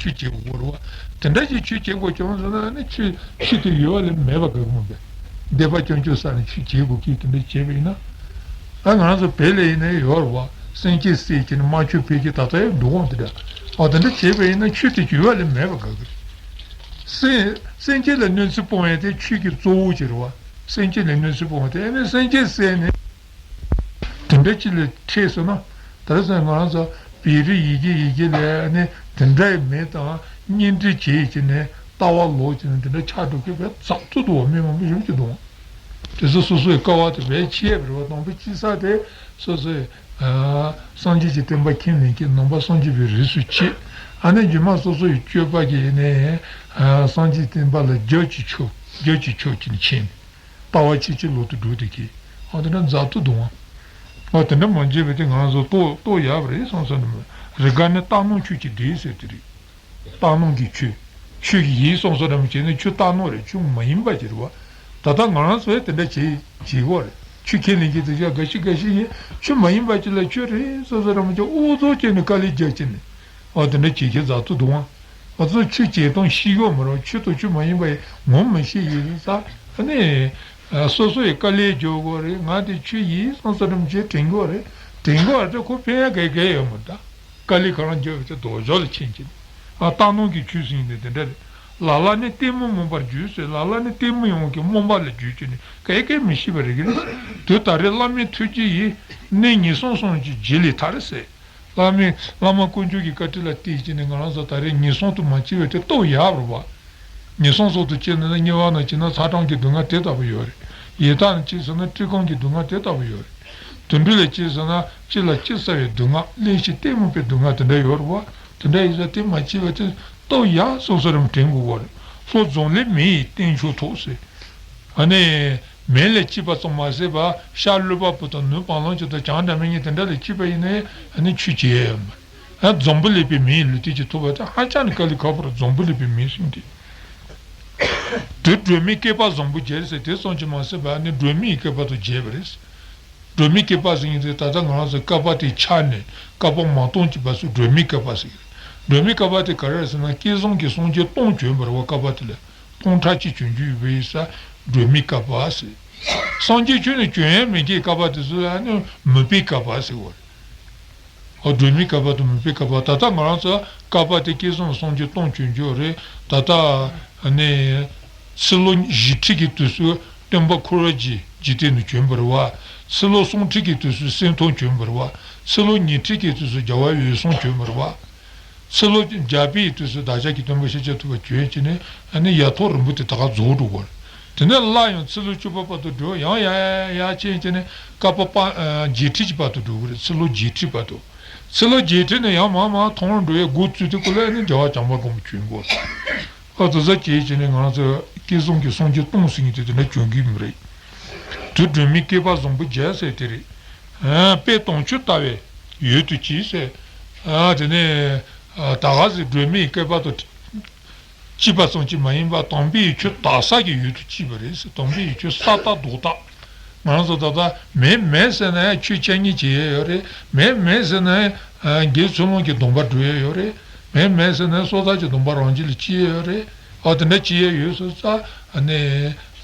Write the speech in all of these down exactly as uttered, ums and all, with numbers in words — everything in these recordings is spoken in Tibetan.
ཆོས་བྱེད་དགོས་རེད་བ། དེ་འདྲ་ཞིག་ཆོས་བྱེད་དགོས་བྱུང་སོང་ན་ནི་ཆོས་ཆོས་དེ་ཡོད་ལས་མེད་པ་ག་གི་མོ་པས། སྡིག་པ་སྐྱོན་བཅོས་ས་ནས་ཆོས་བྱེད་དགོས་ཀྱི་དེ་འདྲ་བྱས་པ་ཡིན་ན། ད་ང་རང་ཚོ་བོད་ལ་ཡིན་ན་ཡོད་རེད་བ། སེམས་ཅན་བསད་ཀྱི་ནི་དམར་མཆོད་ཕུལ་གྱི་ད་ལྟ་ཡང་འདུག་འོང་དེ་འདྲ། ཨོ་དེ་འདྲ་བྱས་པ་ཡིན་ན་ཆོས་དེ་ཡོད་ལས་མེད་པ་ག་གི་རེད། སེམས་སེམས་ཅན་ལ་གནོད་འཚེ་སྤོང་ཡ་དེ་ཆོས་ཀྱི་གཙོ་བོ་ཅིག་རེད་བ། སེམས་ཅན་ལ་གནོད་འཚེ་སྤོང་བ་དེ་ཨ་ནི་སེམས་ཅན་བསད་ནས། དེ་འདྲ་ཅིག་ལ་འཕྲད་སོང་ན། ད་རེས་ང་རང་ཚོ་བོད་རིགས་ཡི་གེ་ཡི་གེ་ལ་ནི་དེ་འདྲའི་མི་དང་གཉེན་སྒྲིག་བྱེད་ཀྱི་ནི་ལྟ་བ་ལོག་ཀྱི་ནི་དེ་འདྲ་ཆགས་འགྲོ་མཁན་བས་ཛ་དྲག་འདུག་བ། མི་མང་པོ་ཞེ་པོ་ཅིག་འདུག་བ། དེ་ཚོ་སོ་སོའི་དཀའ་བ་དེ་བས་ཆེ་བ་རེད་བ། དང་པོ་སྐྱེ་ས་དེ་སོ་སོའི་ཨ་སངས་རྒྱས་ཀྱི་བསྟན་པ་ཁས་ལེན་མཁན་ནང་པ་སངས་རྒྱས་པའི་རིགས་སུ་སྐྱེས། ཨ་ནི་རྗེས་མ་སོ་སོ་ཡི་སྤྱོད་པ་གི་ནི་ཨ་སངས་རྒྱས་བསྟན་པ་ལ་རྒྱབ་ཀྱི་ཕྱོགས་རྒྱབ་ཀྱི་ཕྱོགས་ཀྱི་ནི་ཁྱེར་ནས། ལྟ་བ་ཕྱི་ཕྱི་ལོག་ཏུ་འགྲོ་དེ་གི། ཨ་དེ་འདྲ་ཛ་དྲག་འདུག་ཨང་། ཨ་དེ་འདྲ་མ་བྱས་པའི་དེ་ང་ཚོ་ལྟོ་ལྟོ་ཡག་པ་རེད་བསམ་ས་ནི་མ་རེད། ག་ནི་རྟ་ནོར་ཁྱོད་ཀྱི་འདི་ཟེར་དེ་རེད། རྟ་ནོར་གྱི་ཁྱོད། ཁྱོད་ཀྱི་ཡིན་བསམ་ས་རེད་མ་བྱས་ནས་ཁྱོད་རྟ་ནོར་རེད། ཁྱོད་མ་ཡིན་པ་ཅིག་རེད་བ། ད་ལྟ་ང་རང་ཚོས་དེ་འདྲ་བྱེད་བྱེད་དགོས་རེད། ཁྱོད་ཁས་ལེན་གྱི་དེ་ཅག་འགའ་ཞིག་འགའ་ཞིག་ཡིན། ཁྱོད་མ་ཡིན་པ་ཅིག་ལ་ཁྱོད་རེད་བསམ་ས་རེད་མ་བྱས་ཨུ་ཚུགས་བྱས་ནས་དཀའ་ལས་རྒྱག་བྱས་ནས། ཨ་དེ་འདྲ་བྱེད་མཁན་ཛ་དྲག་འདུག་ཨང་། ང་ཚོ་ཆོས་བྱེད་སྟངས་ཤེས་ཀྱི་ཡོད་མ་རེད། ཆོས་དང་ཆོས་མ་ཡིན་པ་ངོ་མི་ཤེས་ཡིན་ས། ཨ་ནི། སོ་སོ་ཡི་དཀའ་ལས་རྒྱག་དགོས་རེད། ང་དེ་ཆོས་ཡིན་བསམ་ས་རིམ་བྱས་དྲན་དགོས་རེད། དྲན་དགོས་རེད་དེ་ཁོ་ཕན་ཡ་ག་ག་ཡོད་མ་རེད་ད། དཀའ་ལས་ཁ་རང་རྒྱབ་པའི་ཆེད་ལྡོག་ཕྱོགས་ལ་ཕྱིན་གྱི། ཨ་རྟ་ནོར་གྱི་ཆོས་ཟིན་ནས་དེ་འདྲ་རེད། ལ་ལ་ནི་ལྟད་མོ་སྨོན་པར་བྱོས་ཟེར། ལ་ལ་ནི་ལྟད་མོ་ཡོང་གི་སྨོན་པ་ལ་བྱོས་ཀྱི་ནི་ག་ག་མི་ཤེས་པ་རེད་གི་རེད། དུས་ད་རེས་བླ་མའི་ཐུགས་རྗེ་ཡིས་གནས་ཉེར་གསུམ་སོང་ཅིག་བྱེད་ལས་ཐར་ཟེར། བླ་མའི་བླ་མ་དཀོན་མཆོག་གི་བཀའ་དྲིན་ལ་བརྟེན་བྱས་ནས་ང་རང་ཚོ་ད་རེས་ཉེར་གསུམ་དུ་མ་སྐྱེས་པའི་དེ་སྟོབས་ཡག་རེད་བ། ཉེར་གསུམ་སོགས་དུ་སྐྱེས་ནས་ན་དམྱལ་བ་ན་སྐྱེས་ན་ཚ་གྲང་གི་སྡུག་བསྔལ་དེ་ལྟ་བུ་ཡོད་རེད། ཡི་དྭགས་ན་སྐྱེས་སོང་ན་བཀྲེས་སྐོམ་གྱི་སྡུག་བསྔལ་དེ་ལྟ་བུ་ཡོད་རེད། དུད་འགྲོ་ལ་སྐྱེས་སོང་ན་ལྕེ་ལ་ལྕེ་ཟ་བའི་སྡུག་བསྔལ་གླེན་ཞིང་ལྟད་མོ་པའི་སྡུག་བསྔལ་དེ་འདྲ་ཡོད་རེད་བ། དེ་འདྲ་ཡིན་ཙང་དེ་མ་སྐྱེས་པའི་དེ་སྟོབས་ཡག་སོ་སོ་རང་དྲན་དགོས་པ་རེད། ལྷོ་རྫོང་ལས་མེ་ཡི་སྟེང་ཕྱོགས་ཐོགས་ཟེར། ཨ་ནི། མེ་ལས་སྐྱེས་པ་ཙམ་མ་ཟད་པར་ཤར་ཀླུ་པ་པོ་དང་ནུབ་བང་ལོང་ཅན་དང་བྱང་སྒྲ་མི་སྙན་དེ་འདྲ་ལས་སྐྱེས་པ་ཡིན་ན་ཨ་ནི་ཆོས་བྱེད་ཡ་ཡོད་མ་རེད། ཨ་འཛམ་བུ་གླིང་པའི་མེ་ཡི་ལུས་རྟེན་ཅིག་ཐོབ་པ་དེ་ཧ་ཅང་ནས་དཀའ་ལས་ཁག་པོ་རེད། འཛམ་བུ་གླིང་པའི་མེ་ཟེར་དེ། དུས་སྒྲོན་མེའི་བསྐལ་པ་བཟང་པོ་བརྒྱད་ཟེར་དེ་ཙམ་གྱིས་མ་ཟད་པར་ཨ་ནི་སྒྲོན་མེའི་བསྐལ་པ་དང་བརྒྱད་པ་རེད། སྒྲོན་མེའི་བསྐལ་པ་ཟེར་མཁན་དེ་ད་ལྟ་ང་རང་ཚོ་བསྐལ་པ་དེ་ཆགས་ནས་བསྐལ་པ་མ་སྟོང་གི་བར་སུ་སྒྲོན་མེའི་བསྐལ་པ་ཟེར་གི་རེད། སྒྲོན་མེའི་བསྐལ་པ་དེ་ག་རེ་རེད་ཟེར་ན་བསྐལ་བཟང་གི་སངས་རྒྱས་སྟོང་བྱོན་པ་རེད་བ། བསྐལ་པ་དེ་ལ། སྟོང་ཕྲག་གཅིག་བྱོན་རྒྱུ་ཡོད་པའི་ས་སྒྲོན་མེའི་བསྐལ་པ་ཟེར། སངས་རྒྱས་ཁྱོན་ནས་བྱོན་ཡ་མེད་མཁན་བསྐལ་པ་དེ་ཚོ་ལ་ནི་མུན་པའི་བསྐལ་པ་ཟེར་བ་རེད། ཨོ་སྒྲོན་མེའི་བསྐལ་པ་དང་མུན་པའི་བསྐལ་པ། ད་ལྟ་ང་རང་ཚོ་བསྐལ་པ་དེ་བསྐལ་བཟང་སངས་རྒྱས་སྟོང་བྱོན་རྒྱུ་རེད། ད་ལྟ་ནི་ཕྱི་ལོ་བཞི་ཁྲི་གི་དུས་སུ་སྟོན་པ་འཁོར་བ་འཇིག་འཇིག་རྟེན་དུ་བྱོན་པ་རེད་བ། ཕྱི་ལོ་གསུམ་ཁྲི་གི་དུས་སུ་སེམས་མཐོང་བྱོན་པ་རེད་བ། ཕྱི་ལོ་ཉི་ཁྲི་གི་དུས་སུ་རྒྱལ་བ་འོད་སྲུང་བྱོན་པ་རེད་བ། ཕྱི་ལོ་བརྒྱ་པའི་དུས་སུ་བདག་ཅག་གི་སྟོན་པ་ཤཱཀྱ་ཐུབ་པ་བྱོན་བྱས་ནས་ཨ་ནི་ཡ་ཐོག་རིང་པོ་དེ་ད་ག་རྫོགས་འགྲོ་གི་རེད། དེ་ནས་སླར་ཡང་ཕྱི་ལོ་བཅུ་པ་བར་དུ་འགྲོ། ཡང་ཡ་ཡ་ཡ་ཕྱིན་བྱས་ནས་བསྐལ་པ་པ་ཨ་བརྒྱད་ཁྲི་གཅིག་བར་དུ་འགྲོ་གི་རེད། ཕྱི་ལོ་བརྒྱད་ཁྲི་བར་དུ། ཕྱི་ལོ་བརྒྱད་ཁྲི་ནས་ཡང་མར་མར་ཐོན་འགྲོ་ཡའི་འགོ་བཙུགས་དུས་སྐབས་ལ་ཨ་ནི་རྒྱལ་བ་བྱམས་པ་མགོན་པོ་བྱོན་དགོས། ཨ་དེ་ཚོ་བྱས་བྱས་ནས་ང་རང་ཚོ་བསྐལ་བཟང་གི་སངས་རྒྱས་སྟོང་ཟེར་མཁན་དེ་དེ་འདྲ་བྱུང་གི་མི་རེད། དུས་སྒྲོན་མེའི་བསྐལ་པ་བཟང་པོ་བརྒྱད་ཟེར་དེ་རེད། ཨ་དཔལ་དུང་ཕྱུར་ལྟ་བུའི་འོད་དུ་གྱུར་ཟེར། ཨ་དེ་ནས་ཨ་ད་ག་ཟེ་སྒྲོན་མེའི་བསྐལ་པ་དང་གཅིག་པ་ཙམ་གྱིས་མ་ཡིན་པར་དམ་པའི་ཆོས་དག་ས་གི་འོད་དུ་གྱུར་པ་རེད་ཟེར། དམ་པའི་ཆོས་ས་དག་རྡོ་དག་ང་རང་ཚོ་ད་ལྟ་མེད་མེད་ཟེར་ན་ཡང་ཆོས་འཆད་ཉན་བྱེད་ཡས་ཡོད་རེད། མེད་མེད་ཟེར་ན་ཡང་དགེ་ཚུལ་སློང་གི་སྡོམ་པ་སྒྲུབ་ཡས་ཡོད་རེད། མེད་མེད་ཟེར་ན་ཡང་སོ་ཐར་གྱི་སྡོམ་པ་རང་རྒྱུད་ལ་སྐྱེ་ཡས་ཡོད་རེད། ཨ་དེ་འདྲ་སྐྱེ་ཡས་ཡོད་སོང་ཙང་ཨ་ནི་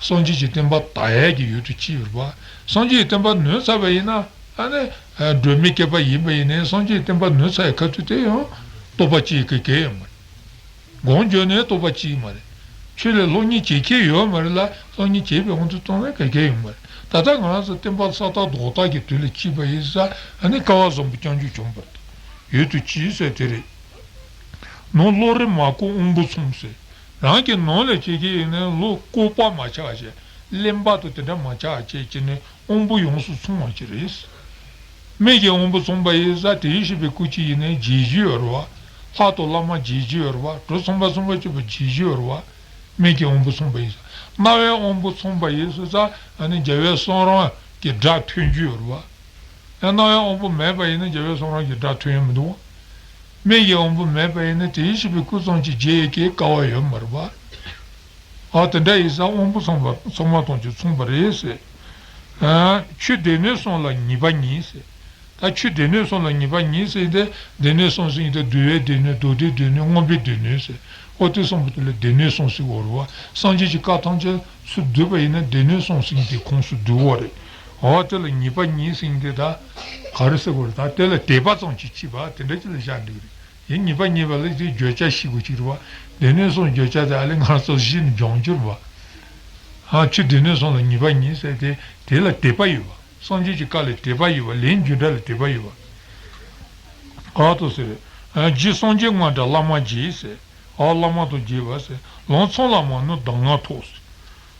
སངས་རྒྱས་ཀྱི་བསྟན་པ་དར་ཡས་ཀྱི་འོད་དུ་གྱུར་པ་རེད་བ། སངས་རྒྱས་ཀྱི་བསྟན་པ་ནོན་ཚར་བ་ཡིན་ན་ཨ་ནི་སྒྲོན་མེའི་བསྐལ་པ་ཡིན་པ་ཡིན་ནའི་སངས་རྒྱས་ཀྱི་བསྟན་པ་ནོན་ཚར་ཡས་ཁ་ཐུག་དེ་ཡང་རྟོགས་པ་སྐྱེ་གི་གལ་ཡོད་མ་རེད། སྒོམ་བརྒྱབ་ནའི་རྟོགས་པ་སྐྱེ་གི་མ་རེད། ཆོས་ལ་སློབ་གཉེར་བྱེད་མཁན་ཡོད་མ་རེད་ལ་སློབ་གཉེར་བྱེད་པའི་དབང་དུ་བཏང་ན་ག་གེ་ཡོད་མ་རེད། ད་ལྟ་ང་རང་ཚོ་བསྟན་པ་ས་དག་རྡོ་དག་གི་དུས་ལ་སྐྱེས་པ་ཡིན་ཙང་ཨ་ནི་སྐལ་བ་བཟང་པོ་རྐྱང་རྐྱང་བྱུང་བ་རེད། འོད་དུ་གྱུར་ཟེར་དེ་རེད། ནང་བློ་རིག་མ་བསྐོར་དབང་པོ་ཚུམས་ཟེར། རང་གི་ནང་ལ་བྱེད་ཀྱི་ཡིན་ན་བློ་བསྐོར་བ་མ་ཆགས་བྱས་གླེན་པ་དང་དེ་འདྲ་མ་ཆགས་བྱས་བྱས་ནས་དབང་པོ་ཡོངས་སུ་ཚུམས་པ་ཅིག་རེད། མིག་གི་དབང་པོ་ཚུམས་པ་ཡིན་ཙང་དེའི་ཤེས་པའི་སྐུ་ཅིག་ཡིན་ནའི་མཇལ་རྒྱུ་ཡོད་རེད་བ། ལྷ་དང་ལྷ་མ་མཇལ་རྒྱུ་ཡོད་རེད་བ། གྲུ་ཚང་པ་ཚང་པ་གཅིག་པ་མཇལ་རྒྱུ་ཡོད་རེད་བ། མིག་གི་དབང་པོ་ཚུམས་པ་ཡིན་ཙང་། རྣ་བའི་དབང་པོ་ཚུམས་པ་ཡིན་ཙང་ཨ་ནི་རྒྱལ་བའི་གསུང་རབ་ཀྱི་སྒྲ་ཐོས་རྒྱུ་ཡོད་རེད་བ། ཡང་རྣ་བའི་དབང་པོ་མེད་པ་ཡིན་ན་རྒྱལ་བའི་གསུང་རབ་ཀྱི་སྒྲ་ཐོས་ཡ་མི་འདུག་བ། མིག་གི་དབང་པོ་མེད་པ་ཡིན་ན་དེའི་ཤེས་པའི་སྐུ་ཙམ་གྱིས་མཇལ་ཡས་ཀྱི་སྐལ་བ་ཡོད་མ་རེད་བ། ཨ་དེ་འདྲ་ཡིན་ཙང་དབང་པོ་ཚང་པ་ཚང་མ་དང་གཅིག་མཚུངས་པ་རེད་ཟེར། ཨ་ཆོས་སྡེ་སྣོད་གསུམ་ལ་ངེས་པ་ཉིད་ཟེར། ད་ཆོས་སྡེ་སྣོད་གསུམ་ལ་ངེས་པ་ཉིད་ཟེར་ཏེ། སྡེ་སྣོད་གསུམ་ཟེར་ཏེ་བསྡུ་བའི་སྡེ་སྣོད། མདོ་སྡེའི་སྡེ་སྣོད། མངོན་པའི་སྡེ་སྣོད་ཟེར། ཨོ་དེ་གསུམ་པོ་དེ་ལ་སྡེ་སྣོད་གསུམ་ཟེར་གོ་རེད་བ། སངས་རྒྱས་ཀྱི་བཀའ་ཐམས་ཅད་ཚུར་བསྡུས་པ་ཡིན་ན་སྡེ་སྣོད་གསུམ་ཟེར་ཏེ་ཁོངས་སུ་བསྡུ་བ་རེད། ཨོ་དེ་ལ་ངེས་པ་ཉིད་ཟེར་ཏེ་ད་ག་རེ་ཟེར་གོ་རེད། ད་དེ་ལ་དད་པ་ཙམ་གྱིས་ཕྱིས་པ་དེ་འདྲ་ཅིག་ལ་བཞག་འགྲིག་རེད། ཡིན་ངེས་པ་ཉིད་པ་ལ་དེའི་བརྗོད་བྱ་ཤེས་དགོས་ཅིག་རེད་བ། སྡེ་སྣོད་གསུམ་བརྗོད་བྱ་དེ་ཨ་ལས་ང་ཚོ་གཞི་ནས་སྦྱོང་རྒྱུ་རེད་བ། ཨ་ཆོས་སྡེ་སྣོད་གསུམ་ལ་ངེས་པ་ཉིད་ཟེར་ཏེ་དེ་ལ་དད་པ་ཡོད་བ། སངས་རྒྱས་ཀྱི་བཀའ་ལ་དད་པ་ཡོད་བ། ལན་རྒྱུ་འབྲས་ལ་དད་པ་ཡོད་བ། ཨ་ཏོ་ཟེར། ཨ་རྗེ་སངས་རྒྱས་དངོས་འདྲ་བླ་མ་རྗེ་ཟེར། ཨ་བླ་མ་དང་མཇལ་བ་ཟེར། ལམ་མཚམས་ལ་མ་ནོར་གདམས་ངག་ཐོབ་ཟེར།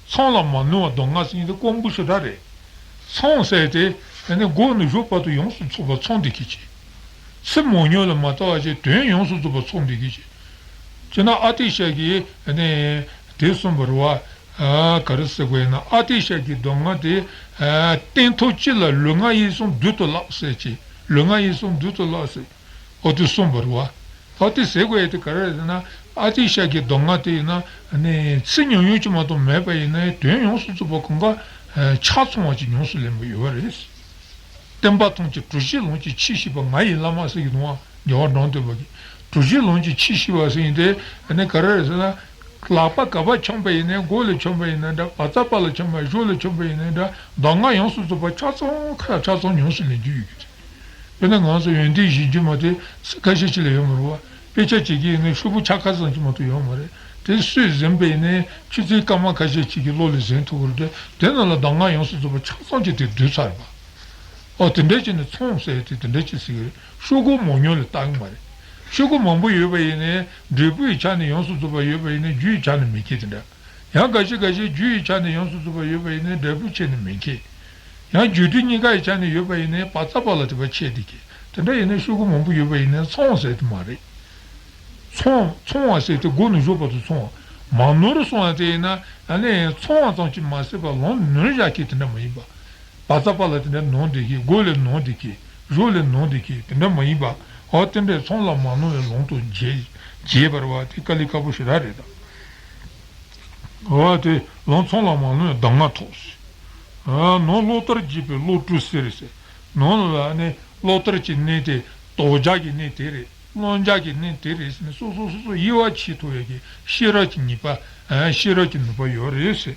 མཚམས་ལ་མ་ནོར་བ་གདམས་ངག་ཟེར་མཁན་དེ་དཀོན་པོ་ཞེ་དྲག་རེད། མཚམས་ཟེར་དེ་ཨ་ནི་འགོ་ནས་མཇུག་བར་དུ་ཡོངས་སུ་རྫོགས་པ་ཚང་བསྡད་མཁན་ཅིག་ཚིག་མང་ཉུང་ལ་མ་ལྟོས་པ་བྱས་དོན་ཡོངས་སུ་རྫོགས་པ་ཚང་བསྡད་མཁན་ཅིག་བྱས་ན་ཨ་ཏི་ཤ་གིས་ཨ་ནི་དེ་གསུངས་པ་རེད་བ། ཨ་ག་རེ་ཟེར་དགོས་ཡིན་ན། ཨ་ཏི་ཤ་གི་གདམས་ངག་དེ་ཨ་སྟན་ཐོག་གཅིག་ལ་ལུས་ངག་ཡིད་གསུམ་རྡུལ་དུ་བརླག་ཟེར་གྱི། ལུས་ངག་ཡིད་གསུམ་རྡུལ་དུ་བརླག་ཟེར། ཨོ་དེ་གསུངས་པ་རེད་བ། ད་དེ་ཟེར་དགོས་ཡ་དེ་ག་རེ་རེད་ཟེར་ན། ཨ་ཏི་ཤ་གི་གདམས་ངག་དེ་ཡིན་ན་ནི་ཚིག་ཉུང་ཉུང་ཅིག་མ་གཏོགས་མེད་པ་ཡིན་ན་དོན་ཡོངས་སུ་རྫོགས་པ་གང་ག་ཆ་ཚང་བ་ཅིག་ཉུང་སུ་ལེན་པ་ཡོད་པ་རེད། བསྟན་པ་ཐམས་ཅད་གྲུ་བཞི་ལོངས་ཀྱི་ཆེས་ཞི་བ་ང་ཡི་བླ་མ་ཟེར་གྱི་འདུག་ཨ། རྒྱལ་བ་འབྲོམ་སྟོན་པ་གིས། གྲུ་བཞི་ལོངས་ཀྱི་ཆེས་ཞི་བ་ཟེར་མཁན་དེ་ནི་ག་རེ་རེད་ཟེར་ན། ལག་པ་ག་པར་འཆང་པ་ཡིན་ནའི། མགོ་ལ་འཆང་པ་ཡིན་ནའི་འདྲ། བ་ཚྭ་པ་ལ་འཆང་པ། གཞུ་ལ་འཆང་པ་ཡིན་ནའི་འདྲ། གདམས་ངག་ཡོངས་སུ་རྫོགས་པ་ཆ་ཚང་ཁ་ཆ་ཚང་ཉུང་སུ་ལེན་རྒྱུ་ཡོད་ཀྱི་རེད། དཔེར་ན་ང་ཚོ་ཡོན་ཏན་གཞི་འགྱུར་མ་དེ་ཁ་ཤས་ཅིག་ལ་ཡོད་མ་རེད་བ། དཔེ་ཆ་བྱེད་ཀྱི་ཡིན་ན་ཤོག་བུ་ཆ་ཁ་ཙམ་ཅིག་མ་གཏོགས་ཡོད་མ་རེད། དེ་སུས་ཟིན་པ་ཡིན་ནའི་ཆུ་ཚོད་སྐར་མ་ཁ་ཤས་ཅིག་གི་བློ་ལ་ཟིན་ཐུབ་ཀྱི་རེད་དེ། དེ་ནང་ལ་གདམས་ངག་ཡོངས་སུ་རྫོགས་པ་ཆ་ཚང་ཅིག་དེ་བསྡུས་ཚར་བ། ཨོ་དེ་འདྲ་བྱས་ནས་མཚམས་ཟེར་དེ་དེ་འདྲ་ཅིག་ཟེར་གྱི་རེད། ཤོག་གུ་མང་ཉུང་ལ་བལྟ་གི་མ་རེད། ཤོག་གུ་མང་པོ་ཡོད་པ་ཡིན་ནའི་འབྲས་བུ་ཡི་ཆ་ནས་ཡོངས་སུ་རྫོགས་པ་ཡོད་པ་ཡིན་ནའི་རྒྱུ་ཡི་ཆ་ནས་མི་མཁས་དེ་འདྲ། ཡང་འགའ་ཞིག་འགའ་ཞིག་རྒྱུ་ཡི་ཆ་ནས་ཡོངས་སུ་རྫོགས་པ་ཡོད་པ་ཡིན་ནའི་འབྲས་བུའི་ཆ་ནས་མི་མཁས། ཡང་རྒྱུ་མཐུན་གཉིས་ཀ་ཡི་ཆ་ནས་ཡོད་པ་ཡིན་ནའི་བ་ཚྭ་པ་ལ་དེ་བ་ཆད་དེ་མཁས། དེ་འདྲ་ཡིན་ན་ཤོག་གུ་མང་པོ་ཡོད་པ་ཡིན་ནའི་མཚམས་ཟེར་དེ་མ་རེད། མཚམས་མཚམས་བ་ཟེར་དེ་མགོ་ནས་མཇུག་བར་དུ་མཚམས་བ། མ་ནོར་གསུངས་པ་དེ་ཡིན་ན་ཨ་ནི་མཚམས་བ་ཙམ་གྱིས་མ་ཟད་པར་ལམ་ནོར་བཞག་མཁན་དེ་འདྲ་མ་ཡིན་པ། བ་ཚྭ་པ་ལ་དེ་འདྲ་ནོར་བསྡད་མཁན། མགོ་ལ་ནོར་བསྡད་མཁན། གཞུ་ལ་ནོར་བསྡད་མཁན་དེ་འདྲ་མ་ཡིན་པ། འོ་དེ་འདྲའི་མཚམས་ལ་མ་ནོར་བའི་ལམ་དུ་བྱེད་བྱེད་པར་བ་དེ་དཀའ་ལས་ཁག་པོ་ཞེ་དྲག་རེད་ད། འོ་དེ་ལམ་མཚམས་ལ་མ་ནོར་བའི་གདམས་ངག་ཐོབ་ཟེར། ནང་བློ་ལྟར་བགྱིས་པའི་བློ་གྲོས་གསེར་ཟེར། ནང་ལ་ནི་བློ་ལྟར་གྱི་གནས་དེ་དོགས་འཇགས་ཀྱི་གནས་དེ་རེད། བླང་བྱ་གི་གནས་དེ་རེད་ཟེར་ནས་སོ་སོ་སོ་སོ་དབྱེ་བ་ཕྱེ་ཐུབ་ཡག་གི་ཤེས་རབ་ཀྱི་ནུས་པ། ཨ་ཤེས་རབ་ཀྱི་ནུས་པ་ཡོད་རེད་ཟེར།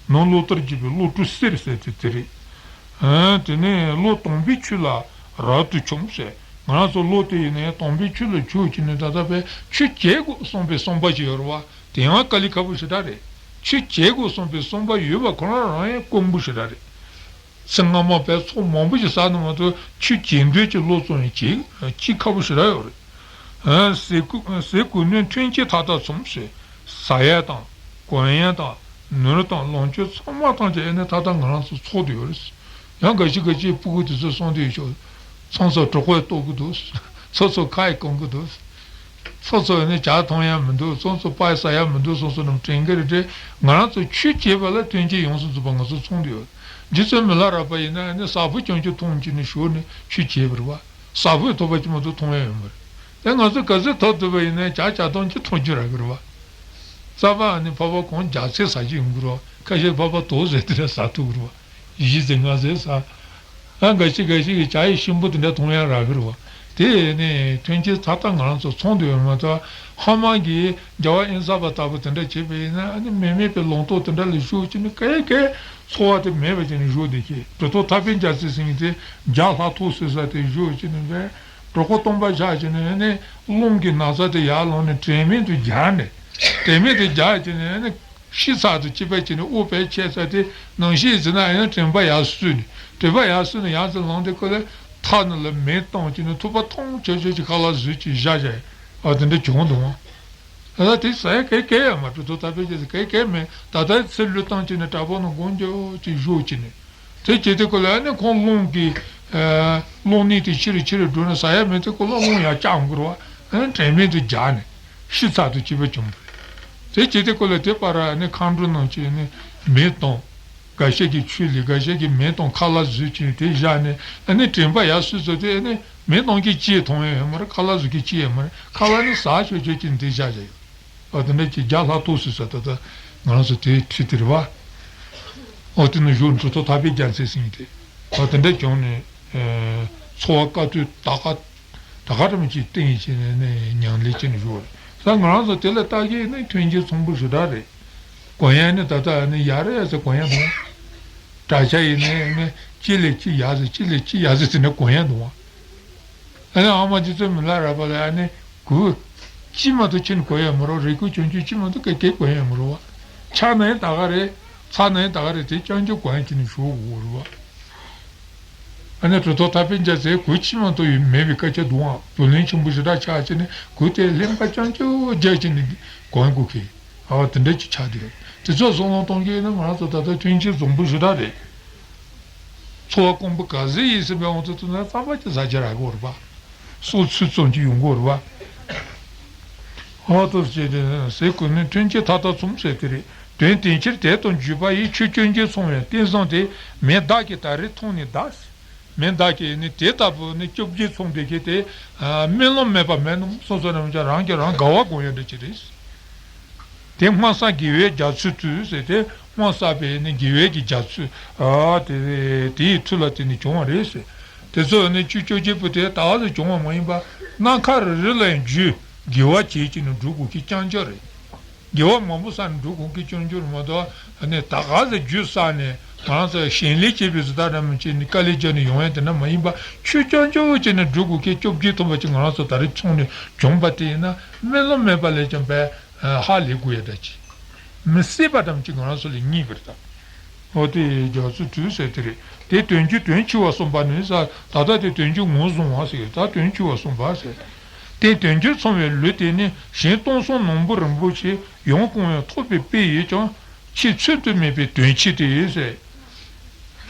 ནང་བློ་ལྟར་བགྱིས་པའི་བློ་གྲོས་གསེར་ཟེར་དེ་དེ་རེད། ཨ་དེ་ནས་བློ་དམ་པའི་ཆོས་ལ་རབ་ཏུ་འཆུམས་ཟེར། ང་རང་ཚོ་བློ་དེ་ཡིན་ནའི་དམ་པའི་ཆོས་ལ་འཆུམས་བྱས་ནས་ད་ལྟ་བས་ཆོས་བྱེད་དགོས་བསམ་པའི་བསམ་པ་ཞིག་ཡོད་རེད་བ། དེ་ཡང་དཀའ་ལས་ཁག་པོ་ཞེ་དྲག་རེད། ཆོས་བྱེད་དགོས་བསམ་པའི་བསམ་པ་ཡོད་པ་ཁོ་རང་རང་ཡང་དཀོན་པོ་ཞེ་དྲག་རེད། ཚེ་སྔ་མ་བས་ཚོགས་མང་པོ་ཞིག་བསགས་ན་མ་གཏོགས་ཆོས་བྱེད་འདོད་ཀྱི་བློ་ཙམ་ཡང་བྱེད་ཅིག་ཁག་པོ་ཞེ་དྲག་ཡོད་རེད། ཟས་གོས་ཟས་གོས་གནས་མཐུན་རྐྱེན་མཐའ་དག་ཚང་ཟེར། ཟ་ཡ་དང་གོན་ཡ་དང་ནོར་དང་ལོངས་སྤྱོད་ཚང་མ་ཐམས་ཅད་ཨེ་ནས་མཐའ་དག་ང་རང་ཚོ་ཚོགས་བསྡད་ཡོད་རེད། ཡང་འགའ་ཞིག་འགའ་ཞིག་སྤུ་གུ་དེ་ཚོ་གསོ་འདོད་ཤོག་ཚོ་ཚོ་གྲོད་ཁོག་ལྟོགས་ཀྱི་འདུག་ཚོ་ཚོ་ཁ་ཡི་གོམས་ཀྱི་འདུག་ཚོ་ཚོ་ནི་ཇ་འཐུང་ཡ་མི་འདུག་ཚོ་ཚོ་པ་ཟ་ཡ་མི་འདུག་སོ་སོ་རྣམས་དྲན་གྱི་རེད་དྲན། ང་རང་ཚོ་ཆོས་བྱེད་པ་ལ་མཐུན་རྐྱེན་ཡོངས་སུ་རྫོགས་པ་ང་ཚོ་ཚང་འདུག་རྗེ་བཙུན་མི་ལ་རས་པ་ཡིན་ན་ནི་ཟྭ་ཕུད་རྐྱང་རྐྱང་འཐུང་བྱས་ནས་བཞུགས་ནས་ཆོས་བྱེད་པ་རེད་བ། ཟྭ་ཕུད་ཐོབ་པ་ཅིག་མ་གཏོགས་འཐུང་ཡ་ཡོད་མ་རེད། དེ་ང་ཚོ་ག་ཚོད་ཐོབ་ཐུབ་པ་ཡིན་ན་ཇ་ཇ་འཐུང་གཅིག་འཐུང་རྒྱུ་རག་གི་རེད་བ། རྩ་བ་ནི་ཕོར་པ་གང་རྒྱག་ཚད་ཟ་རྒྱུ་ཡོང་གི་རེད་བ། ཁ་ཤས་ཕོར་པ་དོ་ཟེར་དེ་འདྲ་ཟ་ཐུབ་ཀྱི་རེད་བ། བཞི་ཟེར་ལྔ་ཟེར་ཟ། ཨ་འགའ་ཞིག་འགའ་ཞིག་གིས་ཇ་ཡི་ཤིང་བུ་དེ་འདྲ་འཐུང་ཡ་རག་གི་རེད་བ། དེ་ནས་མཐུན་རྐྱེན་མཐའ་དག་ང་རང་ཚོ་ཚང་འདུག་ཡོད་མ་གཏོགས་ཧ་མ་གིས་རྒྱལ་བ་དབེན་ས་པ་ལྟ་བུ་དེ་འདྲ་བྱས་པ་ཡིན་ན་ཨ་ནི་མི་མེད་པའི་ལུང་རྟོགས་དེ་འདྲ་ལ་བཞུགས་བྱས་ནས་ག་གེ་འཚོ་བ་དེ་མེད་པ་བྱས་ནས་བཞུགས་བསྡད་ཀྱི། གྲུབ་ཐོབ་ཐར་པའི་རྒྱལ་མཚན་ཟེར་མཁན་དེ་རྒྱ་ལྷ་ཐོག་ཟེར་ས་དེ་བཞུགས་བྱས་ནས་བས། གྲོད་ཁོག་སྟོང་པ་ཆགས་བྱས་ནས་ཨ་ནི་རླུང་གི་ན་ཚ་དེ་ཡར་ལངས་ནས་དྲན་མེད་དུ་རྒྱག་ནས། དྲན་མེད་དུ་རྒྱག་བྱས་ནས་ཨ་ནི་ཤི་ཚར་དུས་ཅི་བས་བྱས་ནས་དབུགས་བས་ཆད་ཚར་དེ་ནང་བཞིན་ཟེར་ན་ཨ་ནི་དྲན་པ་ཡར་སོས་ནས། དྲན་པ་ཡར་སོས་ནས་ཡར་ཚུར་ལངས་དུས་ཁོ་ལ་ཐག་ནང་ལ་མེ་བཏང་བྱས་ནས་ཐུབ་པ་ཐུང་ཆོད་ཆོད་ཅིག་ཁ་ལག་བཟོས་ཅིག་བཞག་བཞག་ཡ། ཨ་དེ་འདྲ་བྱུང་འདུག་ཨ། ད་དེ་ཟ་ཡ་ག་གེ་ཡོད་མ་རེད། གྲུབ་ཐོབ་ཐར་པའི་རྒྱལ་མཚན་ག་གེ་མེད། ད་ལྟ་ཚེ་བློས་བཏང་བྱས་ནས་དྲག་པོ་ནང་དགོངས་འཇོག་ཅིག་བཞུགས་བྱས་ནས། དེ་བྱེད་དུས་ཁོ་ལ་ཨ་ནི་ཁོང་རླུང་གི་ཨ་རླུང་ནད་དེ་ཆེ་རུ་ཆེ་རུ་འགྲོ་ནས་ཟ་ཡ་མེད་དུས་ཁོ་ལ་རླུང་ཡར་བཅག་འགྲོ་བ། ཨ་ནི་དྲན་མེད་དུ་རྒྱག་ནས་ཤི་ཚར་དུས་ཅི་བས་བྱུང་བ་རེད། དེ་བྱེད་དུས་ཁོ་ལ་དེ་བར་ཨ་ནི་མཁའ་འགྲོ་རྣམས་ཀྱིས་ཨ་ནི་མེ་བཏང་། འགའ་ཤས་ཀྱིས་ཆུ་ལས། འགའ་ཤས་ཀྱིས་མེ་བཏང་ཁ་ལག་བཟོས་བྱས་དེ་བཞག་ནས་ཨ་ནི་དྲན་པ་ཡར་སོས་ཚར་དུས་ཨ་ནི་མེ་བཏང་གི་ཅི་ཡང་མཐོང་ཡ་ཡོད་མ་རེད། ཁ་ལག་བཟོ་གི་ཅི་ཡང་མ་རེད། ཁ་ལག་ནི་ཟ་ཆོག་ཆོག་ཅིག་དེ་བཞག་བཞག་ཡོད། ཨ་དེ་འདྲ་ཅིག་རྒྱ་ལྷ་ཐོག་ཟེར་ས་ད་ལྟ་ང་རང་ཚོ་དེའི་ཁྲིད་དེ་རེད་བ། ཨོ་དེ་ནས་བཞུགས་གྲུབ་ཐོབ་ཐར་པའི་རྒྱལ་མཚན་ཟེར་མཁན་དེ། ཨོ་དེ་འདྲ་བྱུང་ནས་ཨེ་ འཚོ་བ་དཀའ་སྡུག་ད་ག་ད་ག་འདྲ་མོ་ཅིག་བསྟན་བྱས་ནས་ནི་ཉམས་ལེན་བྱས་ནས་བཞུགས་པ་རེད། ད་ང་རང་ཚོ་དེ་ལ་ལྟ་གི་ནི་མཐུན་རྐྱེན་ཚང་པོ་ཞེ་དྲག་རེད། གོན་ཡག་ནི་ད་ལྟ་ནི་ཡག་རེད་ཟེར་གོན་ཡག་འདུག་གྲྭ་ཆས་ཡིན་ནའི་ནི་གཅིག་ལས་གཅིག་ཡག་ཟེར་གཅིག་ལས་གཅིག་ཡག་ཟེར་ཟེར་ནས་གོན་ཡག་འདུག་ཨ་ནི་ཨ་མ་རྗེ་བཙུན་མི་ལ་རས་པ་ལ་ཨ་ནི་གོས་གཅིག་མ་གཏོགས་ཁྱེར་ནས་གོན་ཡག་མི་རུང་། རས་གོས་གྱོན་གོས་གཅིག་མ་གཏོགས་ག་གེ་གོན་ཡག་མི་རུང་བ། ཆག་ན་ཡང་ད་ག་རེད། ཚ་ན་ཡང་ད་ག་རེད། དེ་རྐྱང་རྐྱང་གོན་གྱིན་ནས་བཞུགས་དགོས་རེད་བ། ཨ་ནི་གྲུབ་ཐོབ་ཐར་པའི་རྒྱལ་མཚན་གོས་གཅིག་མ་གཏོགས་ཡོད་མེད་པའི་སྐད་ཆ་འདུག་ཨང་། བུ་ལོན་ཆེན་པོ་ཞེ་དྲག་ཆགས་བྱས་ནས་གོས་དེ་ལྷན་པ་རྐྱང་རྐྱང་རྒྱག་བྱས་ནས་གོན་དགོས་ཀི། ཨ་དེ་འདྲ་ཅིག་ཆགས་བསྡད་ཡོད། དེ་ཚོ་བསམ་བློ་གཏོང་གི་ཡིན་ན་ང་རང་ཚོ་ད་ལྟ་མཐུན་རྐྱེན་བཟང་པོ་ཞེ་དྲག་རེད། འཚོ་བ་དཀོན་པོ་ག་ཚོད་ཡིན་ཟེར་བའི་དབང་དུ་བཏང་ན་རྩམ་པ་ཅིག་ཟ་རྒྱུ་རག་གི་ཡོད་རེད་པ། སོ་ཚོད་ཙམ་ཅིག་ཡོང་གི་ཡོད་རེད་པ། ཨོ་ཏོ་ཟེར་ཏེ་ཟེར་དགོས་ནི་མཐུན་རྐྱེན་མཐའ་དག་ཚང་ཟེར་དེ་རེད། དོན་དེང་ཕྱིར་དེ་དང་བརྒྱུད་པ་ཡི། ཆོས་སྐྱོན་གྱིས་ཚང་བའི་རྟེན་བཟང་དེ། མི་བདག་གིས་ད་རེས་མཐོང་ནས་གདའ། མི་བདག་གིས་ནི་དེ་ལྟ་བུ་ནི་སྐྱོབ་གྱིས་ཚང་བསྡད་མཁན་དེ་སྨོན་ལམ་མེད་པ་མེད་ནོ། སོ་སོ་རང་ཅག་རང་གིས་རང་དགའ་བ་དགོངས་ཡག་འདྲ་ཅིག་རེད། དེ་སྔོན་བསགས་དགེ་བའི་རྒྱ་མཚོའི་མཐུས་ཟེར་ཏེ། སྔོན་བསགས་པའི་ནི་དགེ་བའི་གི་རྒྱ་མཚོ། ཨ་དེ་དེའི་མཐུ་ལ་བརྟེན་ནས་བྱུང་བ་རེད་ཟེར། དེ་ཚོ་ནི་ཆོས་སྐྱོབ་བྱེད་པོ་དེ་ད་ག་ཟེ་བྱུང་བ་མ་ཡིན་པ། སྣ་ཁ་རེ་རེ་ལ་ཡང་རྒྱུ་དགེ་བ་བྱེད་ཀྱི་ནི་འགྲོ་དགོས་ཀྱི་རྐྱང་རྐྱང་རེད། དགེ་བ་མང་པོ་བསགས་ནས་འགྲོ་དགོས་ཀྱི་རྐྱང་རྐྱང་རེད་མ་གཏོགས། ཨ་ནི་ད་ག་ཟེ་རྒྱུ་བསགས་ནས་ང་རང་ཚོ་གཞན་ལས་བྱེད་པའི་བཟོ་ལྟ་འདྲ་མི་བྱེད་ནི་དཀའ་ལས་བརྒྱབ་ནས་ཡོང་ཡ་དེ་འདྲ་མ་ཡིན་པ། ཆོས་རྐྱང་རྐྱང་བྱས་ནས་འགྲོ་དགོས་ཀྱི་སྐྱོབ་བྱེད་ཐོབ་པ་ཅིག་ང་རང་ཚོ་ད་རེས་ཚང་ནས་བྱུང་བ་དེ་ཡིན་ན་སྨོན་ལམ་མེད་པ་ལས་ཀྱང་བས། ཧ་ལས་དགོས་ཡ་འདྲ་ཅིག་མི་སྲིད་པ་ཙམ་ཅིག་ང་རང་ཚོ་ལ་རྙེད་པ་རེད་ད། འོ་དེ་རྒྱ་མཚོའི་མཐུས་ཟེར་དེ་རེད། དེ་དོན་བརྒྱུད་དོན་ཆེ་བ་གསུངས་པ་ནི་ཟེར། ད་ལྟ་དེ་དོན་བརྒྱུད་ངོས་བཟུང་བ་ཟེར། ད་དོན་ཆེ་བ་གསུངས་པ་ཟེར། དེ་དོན་བརྒྱུད་ཚང་བའི་ལུས་དེ་ནི། གཞན་སྟོང་གསུམ་ནོར་བུ་རིན་པོ་ཆེ། ཡང་གང་ཡང་ཐོབ་པའི་དཔེ་ཡོད་ཀྱང་། ཕྱིས་ཚོད་དུ་མེད་པའི་དོན་ཆེ་སྟེ་ཟེར།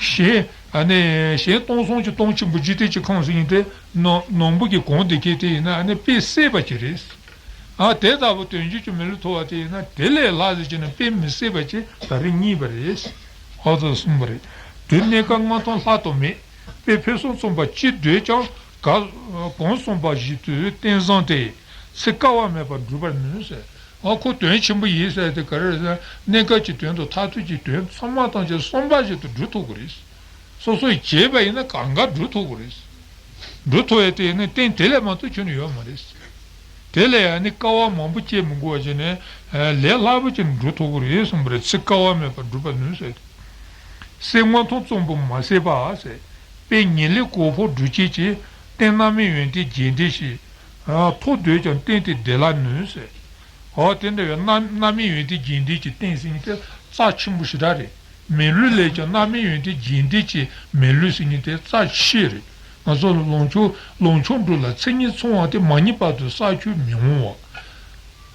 གཞན་ཨ་ནི་གཞན་སྟོང་གསུམ་གྱི་སྟོང་ཆེན་པོ་འཇིག་རྟེན་གྱི་ཁམས་ཟེར་མཁན་དེ། ནོར་ནོར་བུ་གི་གོང་དེ་གས་དེ་ཡིན་ན་ཨ་ནི་དཔེ་བསྲེས་པ་ཅིག་རེད། ཨ་དེ་ལྟ་བུ་དོན་བརྒྱུད་ཀྱི་མི་ལུས་ཐོབ་པ་དེ་ཡིན་ན་དེ་ལས་ལྷག་ཟེར་གྱི་ན་དཔེ་མི་སྲིད་པ་ཅིག་ད་རེས་རྙེད་པ་རེད། ཨ་ཙི་གསུངས་པ་རེད། དེ་གནས་སྐབས་མངོན་མཐོ་ལྷག་ཏུ་མེད། དཔེ་ཕུན་སུམ་ཚོགས་པ་ཅི་འདོད་ཀྱང་། ག་གང་གསུངས་པ་བཞིན་དུ་རྟེན་བཟང་སྟེ། ཚིག་དཀའ་བ་མེད་པར་འགྲུབ་པར་ནུས་ཟེར། ཨ་ཁོ་དོན་ཆེན་པོ་ཡིན་ཟེར་དེ་ག་རེ་རེད་ཟེར་ན། གནས་སྐབས་ཀྱི་དོན་དང་མཐར་ཐུག་གི་དོན་ཚང་མ་ཐམས་ཅད་བསམ་པ་བཞིན་དུ་འགྲུབ་ཐུབ་ཀྱི་རེད། སོ་སོས་བྱས་པ་ཡིན་ན་གང་ག་འགྲུབ་ཐུབ་ཀྱི་རེད། འགྲུབ་ཐུབ་ཡ་དེ་ནི་རྟེན་དེ་ལས་མ་གཏོགས་ཁྱོན་ནས་ཡོད་མ་རེད། དེ་ལས་ཡང་ནི་དཀའ་བ་མང་པོ་སྤྱད་མི་དགོས་པ་བྱས་ནས་ལས་སླ་པོ་ཅིག་འགྲུབ་ཐུབ་ཀྱི་རེད་གསུངས་པ་རེད། ཚིག་དཀའ་བ་མེད་པར་འགྲུབ་པར་ནུས་ཟེར། གསེར་དངུལ་ཐང་ཙམ་པོ་མ་ཟད་པ་ཟེར། དཔེ་ཉེ་ལེགས་གོ་འཕང་སྒྲུབ་བྱེད་ཀྱི། རྟེན་རྣམ་སྨིན་ཡོན་ཏན་རྒྱས་འདེབས་ཤིང་། ཐོབ་འདོད་ཀྱང་རྟེན་དེ་བདེ་ལ་ནུས་ཟེར། འོ་དེ་འདྲ་བའི་རྣམ་རྣམ་སྨིན་ཡོན་ཏན་རྒྱས་འདེབས་ཀྱི་རྟེན་ཟེར་མཁན་དེ་རྩ་ཆེན་པོ་ཞེ་དྲག་རེད། མི་ལུས་ལས་ཀྱང་རྣམ་སྨིན་ཡོན་ཏན་རྒྱས་འདེབས་ཀྱི་མི་ལུས་ཟེར་མཁན་དེ་རྩ་ཆེ་རེད། ང་ཚོ་ལོངས་སྤྱོད་ལོངས་སྤྱོད་འགྲོ་ལ་མཚན་ཉིད་ཚང་བ་དེ་མ་རྙེད་བར་དུ་བསགས་ཆོས་མི་འོང་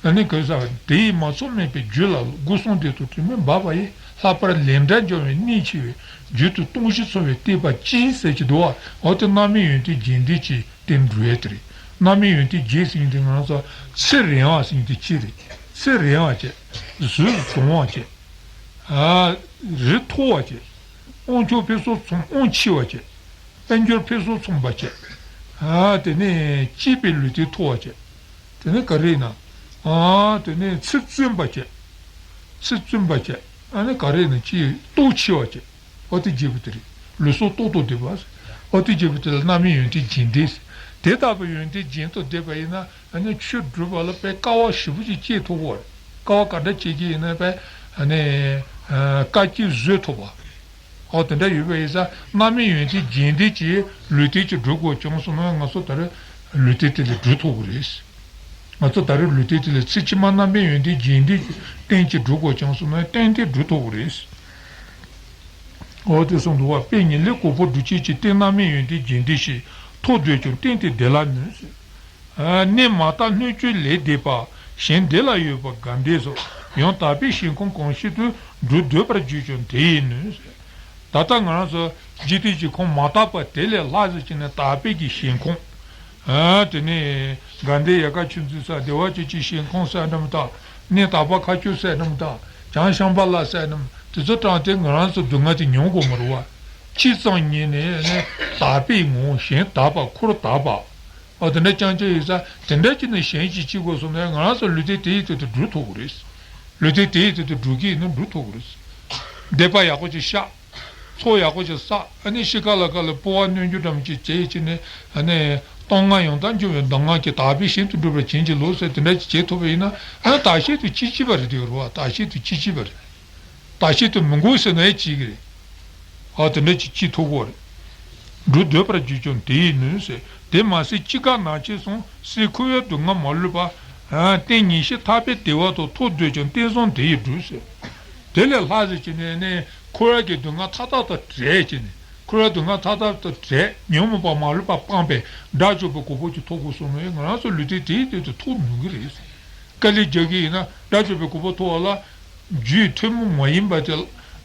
བ། ཨ་ནི་གོས་ས་དེ་ཡིས་མ་ཚོམ་མེད་པའི་རྒྱུད་ལ་སྒོ་གསུམ་སྡེ་དང་དྲི་མས་སྦགས་པ་ཡིས། ལྷག་པར་ལས་འབྲས་འབྱུང་བའི་གནད་ཆེ་བའི། རྒྱུད་དུ་སྟོང་བཞི་ཚང་བའི་བསྟོད་པ་ཅི་ཟེར་གྱི་འདུག་བ། འོ་དེ་རྣམ་སྨིན་ཡོན་ཏན་རྒྱས་འདེབས་ཀྱི་རྟེན་འགྲུབ་ཡས་དེ་རེད། རྣམ་སྨིན་ཡོན་ཏན་རྒྱས་ཟེར་མཁན་དེ་ང་ཚོ་ཚེ་རིང་བ་ཟེར་མཁན་དེ་གཅིག་རེད། ཚེ་རིང་བ་བྱས། གཟུགས་བཟང་བ་བྱས། ཨ་རིགས་མཐོ་བ་བྱས། དབང་ཕྱུག་ཕུན་སུམ་ཚོགས། དབང་ཆེ་བ་བྱས། དཔལ་འབྱོར་ཕུན་སུམ་ཚོགས་པ་བྱས། ཨ་དེ་ནས་གཅེས་པའི་ལུས་རྟེན་མཐོ་བ་བྱས། དེ་ནས་ག་རེ་ཡིན་ན། ཨ་དེ་ནས་ཚེ་བཙུན་པ་བྱས། ཚེ་བཙུན་པ་བྱས། ཨ་ནི་ག་རེ་ཡིན་ན་ཅི་སྟོབས་ཆེ་བ་བྱས། ཨོ་དེ་རྒྱས་པ་དེ་རེད། ལུས་སྲོག་ཏོག་ཏོ་སྡེབ་པ། ཨོ་དེ་རྒྱས་པ་དེ་ལ་རྣམ་སྨིན་ཡོན་ཏན་རྒྱས་འདེབས། དེ་ལྟ་བུ་ཡོན་ཏན་རྒྱས་ཏོ་སྡེབ་པ་ཡིན་ན་ཨ་ནི་ཆོས་སྒྲུབ་པ་ལ་དཔེ་དཀའ་བ་ཞེ་པོ་ཅིག་སྤྱད་ཐུབ་པ་རེད། དཀའ་བ་ག་འདྲ་སྤྱད་ཀྱི་ཡིན་ན་དཔེ་ཨ་ནི་དཀའ་སྤྱད་བཟོད་ཐུབ་པ། ཨོ་དེ་འདྲ་ཡོད་པ་ཡིན་ཙང་རྣམ་སྨིན་ཡོན་ཏན་རྒྱས་འདེབས་ཀྱི་ལུས་རྟེན་ཅིག་སྒྲུབ་དགོས་བྱུང་སོང་ན་ང་ཚོ་ད་རེས་ལུས་རྟེན་དེ་ལས་སྒྲུབ་ཐུབ་ཀྱི་རེད། ང་ཚོ་ད་རེས་ལུས་རྟེན་དེ་ལས་ཚེ་ཕྱི་མ་རྣམ་སྨིན་ཡོན་ཏན་རྒྱས་འདེབས་ཀྱི་རྟེན་ཅིག་སྒྲུབ་དགོས་བྱུང་སོང་ན་རྟེན་དེ་སྒྲུབ་ཐུབ་ཀྱི་རེད། འོ་དེ་གསུངས་འདུག་བ། དཔེ་ཉེ་ལེགས་གོ་འཕང་སྒྲུབ་བྱེད་ཀྱི། རྟེན་རྣམ་སྨིན་ཡོན་ཏན་རྒྱས་འདེབས་ཤིང་། ཐོབ་འདོད་ཀྱང་རྟེན་དེ་བདེ་ལ་ནུས་ཟེར། གནས་མ་དག་སྣོད་བཅུད་ལས་འདས་པ། གཞན་བདེ་ལ་ཡོད་པ་དགའ་ལྡན་སོགས། ཡང་དག་པའི་ཞིང་ཁམས་གང་ཞིག་ཏུ། འགྲོ་འདོད་པར་གྱུར་ཀྱང་དེ་ཡིས་ནུས་ཟེར། ད་ལྟ་ང་རང་ཚོ་འཇིག་རྟེན་གྱི་ཁམས་མ་དག་པ་དེ་ལས་ལྷག་ཟེར་གྱི་ནས་དག་པའི་གི་ཞིང་ཁམས། ཨ་དེ་ནས་དགའ་ལྡན་ཡལ་ག་ཆོས་མཛོད་ས་བདེ་བ་ཅན་གྱི་ཞིང་ཁམས་ཟེར་འགྲམ་དང་། གནས་དག་པ་མཁའ་སྤྱོད་ཟེར་འགྲམ་དང་། བྱང་ཤམ་བྷ་ལ་ཟེར་འགྲམ་དེ་ཚོ་དྲངས་ཏེ་ང་རང་ཚོ་སྡུག་བསྔལ་དེ་མྱོང་དགོས་མ་རེད་བ། ཅི་ཙམ་ཉིད་ནས་ནི་དག་པའི་ངང་གཞན་དག་པ་འཁོར་དག་པ། ཨོ་དེ་འདྲ་རྐྱང་རྐྱང་ཡོད་ས་དེ་འདྲ་ཅིག་ནས་གཞན་གྱིས་ཅི་དགོས་སོང་ན་ང་རང་ཚོ་ལུས་རྟེན་དེ་ཡི་དོན་དུ་སྒྲུབ་ཐུབ་ཀྱི་རེད། ལུས་རྟེན་དེ་ཡི་དོན་དུ་སྒྲུབ་ཀྱི་ཡིན་ན་སྒྲུབ་ཐུབ་ཀྱི་རེད། བསྡད་པ་ཡག་པོ་ཅིག་བཞག་ཚོགས་ཡག་པོ་ཅིག་བསགས། ཨ་ནི་ཤི་ཁ་ལ་ཁ་ལ་སྤོ་བ་གནོན་རྒྱུ་འདྲ་མོ་ཅིག་བྱས་བྱས་ནས། ཨ་ནི་སྟོང་ང་ཡང་དག་འབྱུང་བའི་གདམས་ངག་གིས་དག་པའི་ཞིང་དུ་འགྲོ་བར་བྱིན་གྱིས་རློབས་ཟེར་དེ་འདྲ་ཅིག་བྱེད་ཐུབ་པ་ཡིན་ན། ཨ་ནི་བདག་བསྐྱེད་དུ་ཅི་བྱེད་པ་རེད། དེ་ཡོད་རེད་བ། བདག་བསྐྱེད་དུ་ཅི་བྱེད་པ་རེད། བདག་བསྐྱེད་དུ་མི་དགོས་ཟེར་ན་ཡང་བྱེད་ཀྱི་རེད། ཨ་དེ་འདྲ་ཅིག་བྱེད་ཐུབ་ཀྱི་རེད། འགྲོ་འདོད་པར་གྱུར་ཀྱང་དེ་ཡིས་ནུས་ཟེར། དེ་མ་ཟད་ཅི་དགར་ནག་ཅེས་གསུངས། སྲིད་འཁོར་བའི་སྡུག་བསྔལ་མ་ལུས་པ། རྟེན་ཉེར་ཞི་ཐར་པའི་བདེ་བ་དང་། ཐོབ་འདོད་ཀྱང་རྟེན་བཟང་དེ་ཡིས་སྒྲུབ་ཟེར། དེ་ལས་ལྷག་ཟེར་གྱི་ནས་ནི་འཁོར་བ་གི་སྡུག་བསྔལ་མཐའ་དག་དང་བྲལ་གྱི་ནས། འཁོར་བ་སྡུག་བསྔལ་མཐའ་དག་དང་བྲལ། ཉོན་མོངས་པ་མ་ལུས་པ་སྤངས་པའི་དགྲ་བཅོམ་པའི་གོ་འཕང་ཅིག་ཐོབ་དགོས་བསམ་ན་ཡང་ང་རང་ཚོ་ལུས་རྟེན་དེའི་སྟེང་དུ་ཐོབ་མི་འགྱུར་རེད། དཀའ་ལས་རྒྱག་གི་ཡིན་ན་དགྲ་བཅོམ་པའི་གོ་འཕང་ཐོབ་པ་ལ། རྒྱུའི་ཐུན་མོང་མ་ཡིན་པ་དེ་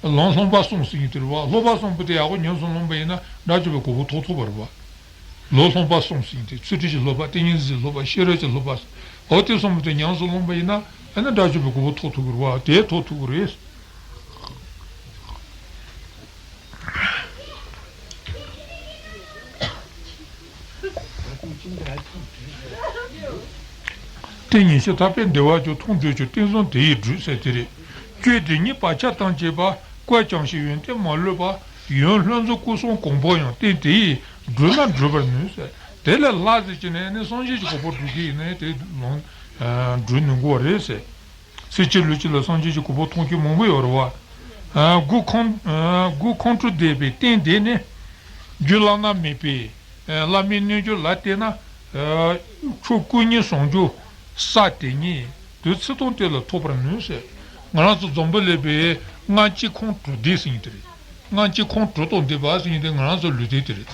ལམ་སློབ་པ་གསུམ་ཟེར་གྱི་དེ་རེད་བ། སློབ་པ་གསུམ་པོ་དེ་ཡག་པོ་ཉམས་སུ་བླངས་པ་ཡིན་ན་དགྲ་བཅོམ་པའི་གོ་འཕང་ཐོབ་ཐུབ་པ་རེད་བ། ལམ་སློབ་པ་གསུམ་ཟེར་གྱི་དེ། ཚུལ་ཁྲིམས་ཀྱི་སློབ་པ། ཏིང་ངེ་འཛིན་གྱི་སློབ་པ། ཤེས་རབ་ཀྱི་སློབ་པ། འོ་དེ་གསུམ་པོ་དེ་ཉམས་སུ་བླངས་པ་ཡིན་ན། ཨ་ནི་དགྲ་བཅོམ་པའི་གོ་འཕང་ཐོབ་ཐུབ་ཀྱི་རེད་བ། དེ་ཐོབ་ཐུབ་ཀྱི་རེད། རྟེན་ཉེར་ཞི་ཐར་པའི་བདེ་བ་ཀྱང་། ཐོབ་འདོད་ཀྱང་རྟེན་བཟང་དེ་ཡིས་སྒྲུབ་ཟེར་དེ་རེད། སྤྱོད་འབྲས་གཉིས་བག་ཆགས་དང་བཅས་པ། བཀོད་ཀྱང་ཞིང་ཡོན་ཏན་མ་ལུས་པ། ཡོན་ལྷུན་རྫོགས་སྐུ་གསུམ་གོ་འཕང་ཡང་། རྟེན་དེ་ཡིས་བསྒྲུབས་ན་འགྲུབ་པར་ནུས་ཟེར། དེ་ལས་ལྷག་ཟེར་གྱི་ནས་ནི་སངས་རྒྱས་ཀྱི་གོ་འཕང་སྒྲུབ་ཀྱི་ཡིན་ན་དེ་ལོངས་སྒྲུབ་ནུས་དགོས་རེད་ཟེར། ཚེ་གཅིག་ལུས་གཅིག་ལ་སངས་རྒྱས་ཀྱི་གོ་འཕང་ཐོབ་མཁན་མང་པོ་ཡོད་རེད་བ། ཨ། དགུ་ཁོང་། ཨ། དགུ་ཁོང་ཁྲོ་འདས་པའི་རྟེན་དེ་ནི། རྒྱུ་བླ་ན་མེད་པའི། ཨ། བླ་མའི་རྣལ་འབྱོར་ལ་བརྟེན་ན། ཨ། ཆོས་སྐུ་གཉིས་ཟུང་འཇུག་ས་དེ་ཉིད་དུ་ཚུལ་དང་ལྡན་ལ་ཐོབ་པར་ནུས་ཟེར། ང་རང་ཚོ་འཛམ་བུ་གླིང་པའི་ལྔ་བཅུ་ཁོང་དྲུག་སྡེ་ཟེར་མཁན་དེ་རེད། ལྔ་བཅུ་ཁོང་དྲུག་དང་ལྡན་པ་ཟེར་མཁན་དེ་ང་རང་ཚོ་ལུས་རྟེན་དེ་རེད།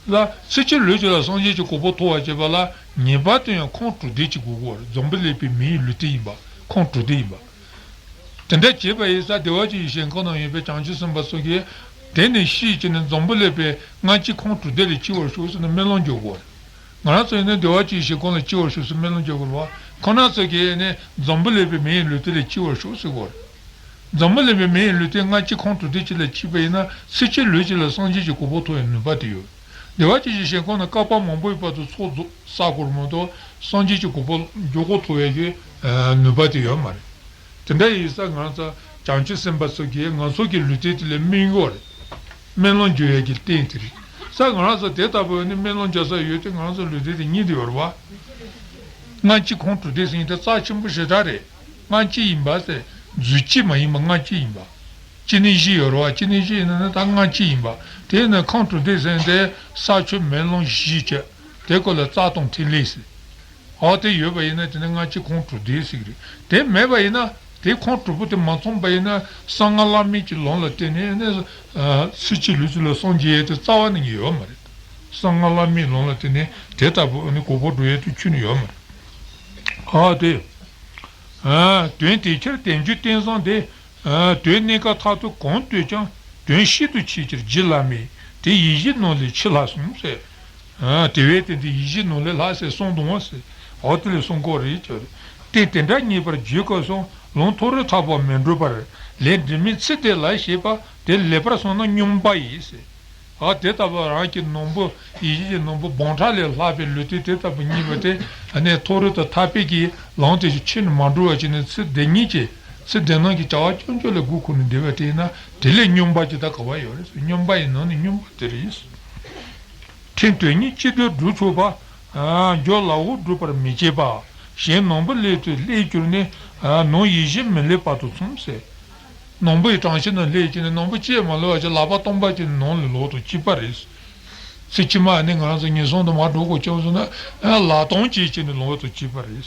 ལ་ཚེ་གཅིག་ལུས་གཅིག་ལ་སངས་རྒྱས་ཀྱི་གོ་འཕང་ཐོབ་པར་བྱེད་པ་ལ་ངེས་པར་དུ་ཡང་ཁོང་དྲུག་སྡེ་གཅིག་དགོས་ཀྱི་ཡོད་རེད། འཛམ་བུ་གླིང་པའི་མིའི་ལུས་རྟེན་ཡིན་པ། ཁོང་དྲུག་སྡེ་ཡིན་པ། དེ་འདྲ་བྱས་པ་ཡིན་ཙང་བདེ་བ་ཅན་གྱི་ཞིང་ཁམས་ན་ཡོད་པའི་བྱང་ཆུབ་སེམས་དཔའ་ཚོ་གིས་དེ་ནས་ཤེས་བྱས་ནས་འཛམ་བུ་གླིང་པའི་ལྔ་བཅུ་ཁོང་དྲུག་སྡེ་ལས་སྐྱེ་བར་ཤོག་ཟེར་ནས་སྨོན་ལམ་རྒྱག་དགོས་རེད། ང་རང་ཚོ་ཡིན་ན་བདེ་བ་ཅན་གྱི་ཞིང་ཁམས་ལ་སྐྱེ་བར་ཤོག་ཟེར་སྨོན་ལམ་རྒྱག་དགོས་རེད་བ། ཁོང་རྣམ་ཚོ་གིས་ནི་འཛམ་བུ་གླིང་པའི་མིའི་ལུས་རྟེན་ལ་སྐྱེ་བར་ཤོག་ཟེར་དགོས་རེད། འཛམ་བུ་གླིང་པའི་མིའི་ལུས་རྟེན་ལྔ་བཅུ་ཁོང་དྲུག་སྡེ་གཅིག་ལ་སྐྱེས་པ་ཡིན་ན་ཚེ་གཅིག་ལུས་གཅིག་ལ་སངས་རྒྱས་ཀྱི་གོ་འཕང་ཐོབ་པའི་ནུས་པ་དེ་ཡོད། བདེ་བ་ཅན་གྱི་ཞིང་ཁམས་ན་བསྐལ་པ་མང་པོའི་བར་དུ་ཚོགས་རྫོགས་བསགས་དགོས་རེད་མ་གཏོགས་སངས་རྒྱས་ཀྱི་གོ་འཕང་མགྱོགས་པོ་ཐོབ་ཡས་ཀྱི་ནུས་པ་དེ་ཡོད་མ་རེད། དེ་འདྲ་ཡིན་ཙང་ང་ཚོ་བྱང་ཆུབ་སེམས་དཔའ་ཚོ་གིས་ང་ཚོ་གི་ལུས་རྟེན་དེ་ལ་སྨོན་ཡོད་རེད། སྨོན་ལམ་རྒྱག་ཡས་ཀྱི་རྟེན་དེ་རེད། ས་ང་རང་ཚོ་དེ་ལྟ་བུ་ནི་སྨོན་ལམ་རྒྱག་ས་ཡོད་དེ་ང་རང་ཚོ་ལུས་རྟེན་དེ་རྙེད་དེ་ཡོད་རེད་བ། ལྔ་བཅུ་ཁོང་དྲུག་སྡེ་ཟེར་མཁན་དེ་རྩ་ཆེན་པོ་ཞེ་དྲག་རེད། ལྔ་བཅུ་ཡིན་པ་ཟེར། རྫུས་གཅིག་མ་ཡིན་པ་ལྔ་བཅུ་ཡིན་པ། གཅིག་ནི་བཞི་ཡོད་རེད་བ། གཅིག་ནི་བཞི་ཡིན་ན་ནི་ད་ལྔ་བཅུ་ཡིན་པ། དེ་ནི་ཁོང་དྲུག་སྡེ་ཟེར་མཁན་དེ་ས་ཆུ་མེ་རླུང་གཞི་བཅས་དེ་ཀོ་ལ་རྩ་དང་ཐིག་ལེ་ཟེར། འོ་དེ་ཡོད་པ་ཡིན་ན་དེ་ནི་ལྔ་བཅུ་ཁོང་དྲུག་སྡེ་ཟེར་གི་རེད། དེ་མེད་པ་ཡིན་ན་དེ་ཁོང་དྲུག་པོ་དེ་མ་ཚང་པ་ཡིན་ན་གསང་སྔགས་བླ་མེད་ཀྱི་ལམ་ལ་བརྟེན་ནས་ནི་ཚེ་གཅིག་ལུས་གཅིག་ལ་སངས་རྒྱས་ཡས་དེ་རྩ་བ་ནས་ཡོད་མ་རེད། གསང་སྔགས་བླ་མེད་ལམ་ལ་བརྟེན་ནས་དེ་ལྟ་བུ་ནི་གོ་འཕང་འགྲོ་ཡས་དེ་ཁྱོན་ནས་ཡོད་མ་རེད། འོ་དེ། ཨ། དོན་དེ་ཕྱིར་དལ་འབྱོར་རྟེན་བཟང་འདི། ཨ། དོན་གནས་སྐབས་མཐར་ཐུག་གང་ལྟོས་ཀྱང་དོན་ཤིན་ཏུ་ཆེ་ཕྱིར་རྗེ་བླ་མས་དེ་ཡིད་བཞིན་ནོར་ལས་ཆེ་ལྷག་གསུངས་ཟེར། ཨ། དེ་བས་དེ་འདི་ཡིད་བཞིན་ནོར་ལས་ལྷག་ཟེར་གསུངས་འདུག་བ་ཟེར། འོ་དེ་ལས་གསུངས་སྐོར་རེད་ཅེས། རྟེན་དེ་འདྲ་རྙེད་པར་བརྗོད་སྐབས་སུ་ལམ་མཐོ་རིས་ཐར་པ་མི་འགྲུབ་པར་ལས་འབྲས་མེད་ཚུལ་དེ་ལ་ཞེས་པ་དེ་ལེགས་པར་སོང་ན་སྙོམས་པ་ཡིན་ཟེར། ཨ། དེ་ལྟ་བུ་རང་གི་ནོར་བུ་ཡིད་བཞིན་གྱི་ནོར་བུ་འབུམ་ཕྲག་ལས་ལྷག་པའི་ལུས་རྟེན་དེ་ལྟ་བུ་རྙེད་པ་དེ་ཨ་ནི་མཐོ་རིས་དང་ཐར་པའི་གི་ལམ་དེ་ཕྱིར་ནི་མ་འགྲོ་བ་བྱས་ནས་ཚེ་འདི་ཉིད་ཀྱི་ཚེ་འདི་ནང་གི་བྱ་བ་རྐྱང་རྐྱང་ལ་མགོ་འཁོར་ནས་བསྡད་པ་དེ་ཡིན་ན་དེ་ལས་སྙོམས་པ་ཅིག་ད་ག་བ་ཡོད་རེད། སྙོམས་པ་ཡི་ནང་ནས་སྙོམས་པ་དེ་རེད། ཁྲིམས་དོན་གཉིས་གཅིག་ཏུ་སྒྲུབ་ཆོག་པ། ཨ། རྒྱུ་ལ་འོག་སྒྲུབ་པར་མི་བྱེད་པ། གཞན་ནང་པའི་སླད་དུ་སླད་གྱུར་ནས། ཨ། ནང་ཡིད་བཞིན་མི་སླད་པ་དུ་མཚུངས་ཟེར། ནང་པའི་གྲངས་ཤིག་ནང་སླེབས་ཀྱི་ནི་ནང་པ་ཅི་ཡང་མ་ལོས་པ་ཅིག་ལག་པ་སྟོང་པ་ཅིག་ནང་ལ་ལོག་ཏུ་སྐྱེས་པ་རེད། ཚེ་ཕྱི་མ་ནི་ང་རང་ཚོ་ངན་སོང་དུ་མར་འགྲོ་དགོས་བྱུང་སོང་ན་ལག་སྟོང་ཅིག་བྱས་ནས་ལོག་ཏུ་སྐྱེས་པ་རེད།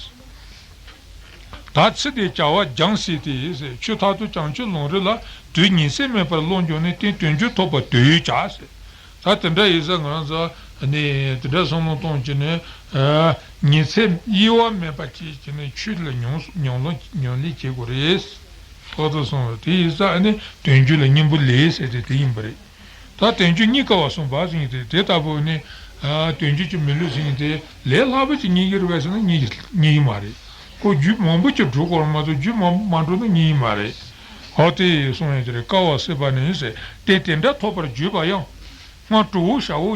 ད་ཚེ་འདིའི་བྱ་བ་སྦྱངས་ཟིན་ཏེ་ཟེར། ཆོས་མཐར་ཐུག་བྱང་ཆུབ་ལམ་རིམ་ལ་དུས་ཉིན་མཚན་མེད་པར་བློ་འཇོག་ནས་རྟེན་དོན་རྒྱུ་ཐོབ་པར་དུས་ཡུན་བྱ་ཟེར། ད་དེ་འདྲ་ཡིན་ཙང་ང་རང་ཚོ་ནི་དེ་འདྲ་བསམ་བློ་གཏོང་བྱས་ནས། ཨ། ཉིན་མཚན་དབྱེ་བ་མེད་པ་བྱས་བྱས་ནས་ཆོས་ལ་ཉམས་སུ་ཉམས་ལེན་ཉམས་ལེན་བྱེད་དགོས་རེད། ཐོག་ཏུ་སོང་བ་དེ་ཡིན་ཙང་ནི་དོན་རྒྱུ་ལ་སྙིང་པོ་ལས་ཟེར་ཏེ་དེ་ཡིན་པ་རེད། ད་དོན་རྒྱུ་རྙེད་དཀའ་བ་གསུངས་པ་ཟེར་མཁན་དེ་དེ་ལྟ་བུ་ནི། ཨ། དོན་རྒྱུ་ཅིག་མི་ལུས་ཟེར་མཁན་དེ་ལས་སླ་པོ་ཅིག་རྙེད་ཀྱི་རེད་པས་ཟེར་ན་རྙེད་ཀྱི་རྙེད་ཀྱི་མ་རེད། ཁོ་རྒྱུ་མང་པོ་ཅིག་སྒྲུབ་དགོས་རེད་མ་གཏོགས་རྒྱུ་མ་མ་སྒྲུབ་ན་རྙེད་ཀྱི་མ་རེད། འོ་དེ་གསུངས་ཡོད་དེ་རེད། དཀའ་བ་སེལ་བ་ནི་ཟེར། དེ་དེ་འདྲ་ཐོབ་པར་བརྗོད་པ་ཡང་། སྔར་གྲོགས་བོ་ཞ་བོ་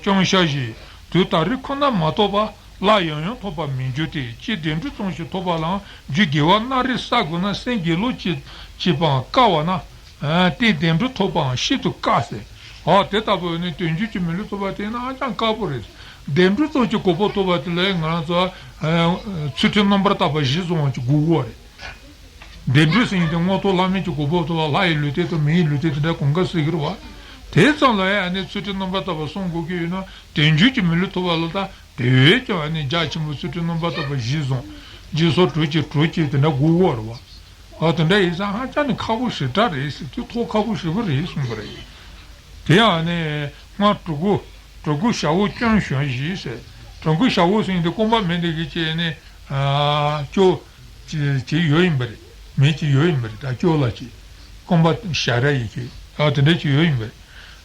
ཅུང་ཞ་བཞིན་དུ་ད་རེས་ཁོ་ན་མ་ཐོབ་པ་ལ་ཡང་ཡང་ཐོབ་པར་མི་འགྱུར་ཏེ། ཅི་བདེ་འབྲས་ཙམ་ཞིག་ཐོབ་པ་ལའང་རྒྱུ་དགེ་བ་སྣ་རེ་བསགས་དགོས་ན་སེམས་དགེ་ལོག་བྱེད་བྱེད་པའང་དཀའ་བ་ན། ཨ། དེས་བདེན་གྲུབ་ཐོབ་པའང་ཤིན་ཏུ་དཀའ་ཟེར། ཨ། དེ་ལྟ་བུ་ནི་དོན་བྱེད་ཀྱི་མི་ལུས་ཐོབ་པ་དེ་ནི་ཧ་ཅང་དཀའ་པོ་རེད། བདེན་གྲུབ་ཙམ་གྱི་གོ་འཕང་ཐོབ་པ་དེ་ལ་ང་རང་ཚོ། ཨ། ཚུལ་ཁྲིམས་རྣམ་པར་དག་པ་བཞི་བཟུང་བ་ཅིག་དགོས་ཀྱི་ཡོད་རེད། བདེན་གྲུབ་ཟེར་མཁན་དེ་མངོན་རྟོགས་ལྷ་མིན་གྱི་གོ་འཕང་ཐོབ་པ། ལྷ་ཡི་ལུས་རྟེན་དང་མི་ཡི་ལུས་རྟེན་དེ་འདྲ་གང་ག་ཟེར་གྱི་རེད་བ། དེ་ཙམ་ལ་ཡང་ཨ་ནི་ཚུལ་ཁྲིམས་རྣམ་པར་དག་པ་སྲུང་དགོས་ཀྱི་ཡོད་ན། དོན་བྱེད་ཀྱི་མི་ལུས་ཐོབ་པ་ལ་ད་དེ་བས་ཀྱང་ཨ་ནི་རྒྱ་ཆེན་པོ་ཚུལ་ཁྲིམས་རྣམ་པར་དག་པ་བཞི་བཟུང་། སྦྱིན་སོགས་གྲོགས་བྱེད་གྲོགས་བྱེད་དེ་འདྲ་དགོས་ཀྱི་ཡོད་རེད་བ། ཨ། དེ་འདྲ་ཡིན་ཙང་ཧ་ཅང་ནི་ཁག་པོ་ཞེ་དྲག་རེད་ཟེར་དུས། ཐོག་ཁག་པོ་ཞེ་པོ་རེད་གསུངས་པ་རེད། དེ་ཡང་ནི་སྔར་གྲུ་གུ། གྲུ་གུ་ཞ་བོ་སྐྱོན་གཞོམ་བཞི་ཟེར། གྲུ་གུ་ཞ་བོ་ཟེར་མཁན་དེ་རྐང་པ་མེད་མཁན་གྱི་ཅིག་ནི། ཨ། སྐྱོ་ཅིག་ཅིག་ཡོད་ཡིན་པ་རེད། མི་ཅིག་ཡོད་ཡིན་པ་རེད། ད་སྐྱོ་ལ་ཅིག། རྐང་པ་ཞ་ར་ཡི་གེ། ཨ། དེ་འདྲ་ཅིག་ཡོད་ཡིན་པ་རེད།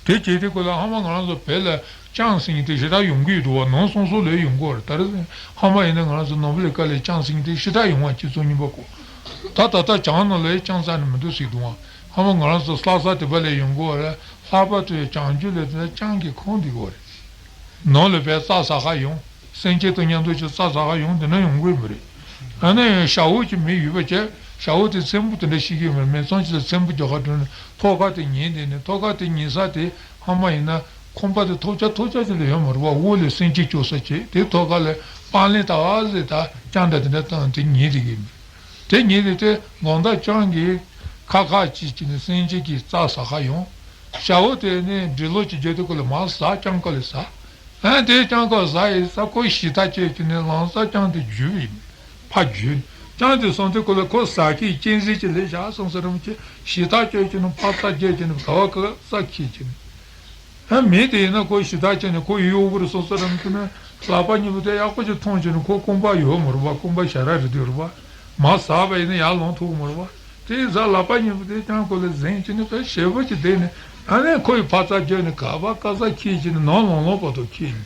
དེ་བྱས་དུས་སྐབས་ལ་ཧ་མ་ང་རང་ཚོ་བོད་ལ་ལྕང་ཟེར་མཁན་དེ་ཞེ་དྲག་ཡོང་གི་ཡོད་འདུག་བ། ནང་སོ་སོ་ལ་ཡོང་གི་ཡོད་རེད། ད་རེས་ཧ་མ་ཡིན་ན་ང་རང་ཚོ་ནོར་བུ་གླིང་ཁ་ལ་ལྕང་ཟེར་མཁན་དེ་ཞེ་དྲག་ཡོང་བ། སྤྱི་ཚོགས་རྙིང་པ་གོ། ད་ད་ལྟ་བྱང་ནང་ལ་ལྕང་ཟེར་ནི་མི་འདུག་ཟེར་འདུག་བ། ཧ་མ་ང་རང་ཚོ་ལྷ་ས་དེ་པ་ལ་ཡོང་གི་ཡོད་རེད། ལྷག་པར་དུ་བྱང་རྒྱུད་ལ་དེ་ལྕང་གི་ཁོངས་འདུས་ཡོད་རེད། ནང་ལ་བས་རྩྭ་ཟ་ག་ཡོང་། སེམས་ཅན་དང་མཉམ་དུ་ཅིག་རྩྭ་ཟ་ག་ཡོང་། དེ་འདྲ་ཡོང་གི་ཡོད་མ་རེད། ཨ་ནི་ཞ་བོ་ཅིག་མི་ཡོད་པ་བྱས། ཞ་བོ་དེ་ཚེམ་བུ་དེ་འདྲ་ཤེས་ཀྱི་ཡོད་མ་རེད། མི་ཚང་ཅིག་ལ་ཚེམ་བུ་རྒྱག་ག་འགྲོ་ནས་ཐོག་ཁ་དེ་ཉལ་བསྡད་ནས། ཐོག་ཁ་དེ་ཉལ་ས་དེ་ཧ་མ་ཡིན་ན་ཁང་པ་དེ་ཐོག་ཆ་ཐོག་ཆ་ཅིག་ལ་ཡོད་མ་རེད་བ། འོག་ལ་སེམས་ཅན་སྐྱོ་ས་བྱས། དེ་ཐོག་ཁ་ལ་པང་ལེབ་ད་བ་ཟེར། ད་ལྕང་འདྲ་དེ་འདྲ་བཏང་དེ་ཉལ་བསྡད་ཀྱི་ཡོད་མ་རེད། དེ་ཉལ་བསྡད་དེ་དགོང་དག་ལྕང་གིས་ཁ་ཁ་ཅིག་བྱས་ནས་སེམས་ཅན་གྱི་རྩྭ་ཟ་ག་ཡོང་། ཞ་བོ་དེ་ནི་འབྲི་ལོ་ཅིག་བརྒྱབ་དུས་སྐབས་ལ་མར་ཟག། ལྕང་ཁ་ལ་ཟག། ཨ། དེ་ལྕང་ཁ་ཟག་ཡིན་ཙང་ཁོ་ཞེ་ཐག་བཅད་བྱས་ནས་ལམ་སང་ལྕང་དེ་རྒྱུགས་ཡིན། ཕར་རྒྱུགས། ལྕང་དེ་སོང་དུས་སྐབས་ལ་ཁོ་ཟ་མཁན་གཅན་གཟན་ཅིག་སླེབས་བཞག་སོང་ས་རིན་པོ་ཆེ། ཞེ་ཐག་བཅད་བྱས་ནས་ཕར་རྩྭ་རྒྱག་བྱས་ནས་ག་བ་ག་རྩྭ་ཁྱེར་བྱས་ནས། ཨ། མི་དེ་ཡིན་ན་ཁོ་ཞེ་ཐག་བཅད་ནས་ཁོ་གཡོལ་གྱི་རེད་སོང་ས་རིན་པོ་ཆེ་ན། ལག་པ་གཉིས་པོ་དེ་ཡག་པོ་ཅིག་མཐོང་བྱས་ནས། ཁོ་རྐང་པ་ཡོད་མ་རེད་བ། རྐང་པ་ཞ་ར་རེད་དུས་རེད་བ། མར་ཟག་པ་ཡིན་ན་ཡར་ལོང་ཐུབ་མ་རེད་བ། དེ་ཡིན་ཙང་ལག་པ་གཉིས་པོ་དེ་ལྕང་ཁ་ལ་འཛིན་བྱས་ནས་ད་ཞེ་པོ་ཅིག་བསྡད་ནས། ཨ་ནི་ཁོ་ཡིས་ཕར་རྩྭ་རྒྱག་ནས་ག་བ་ག་རྩྭ་ཁྱེར་བྱས་ནས་ནང་ལོང་ལོང་བར་དུ་ཁྱེར་ཡིན།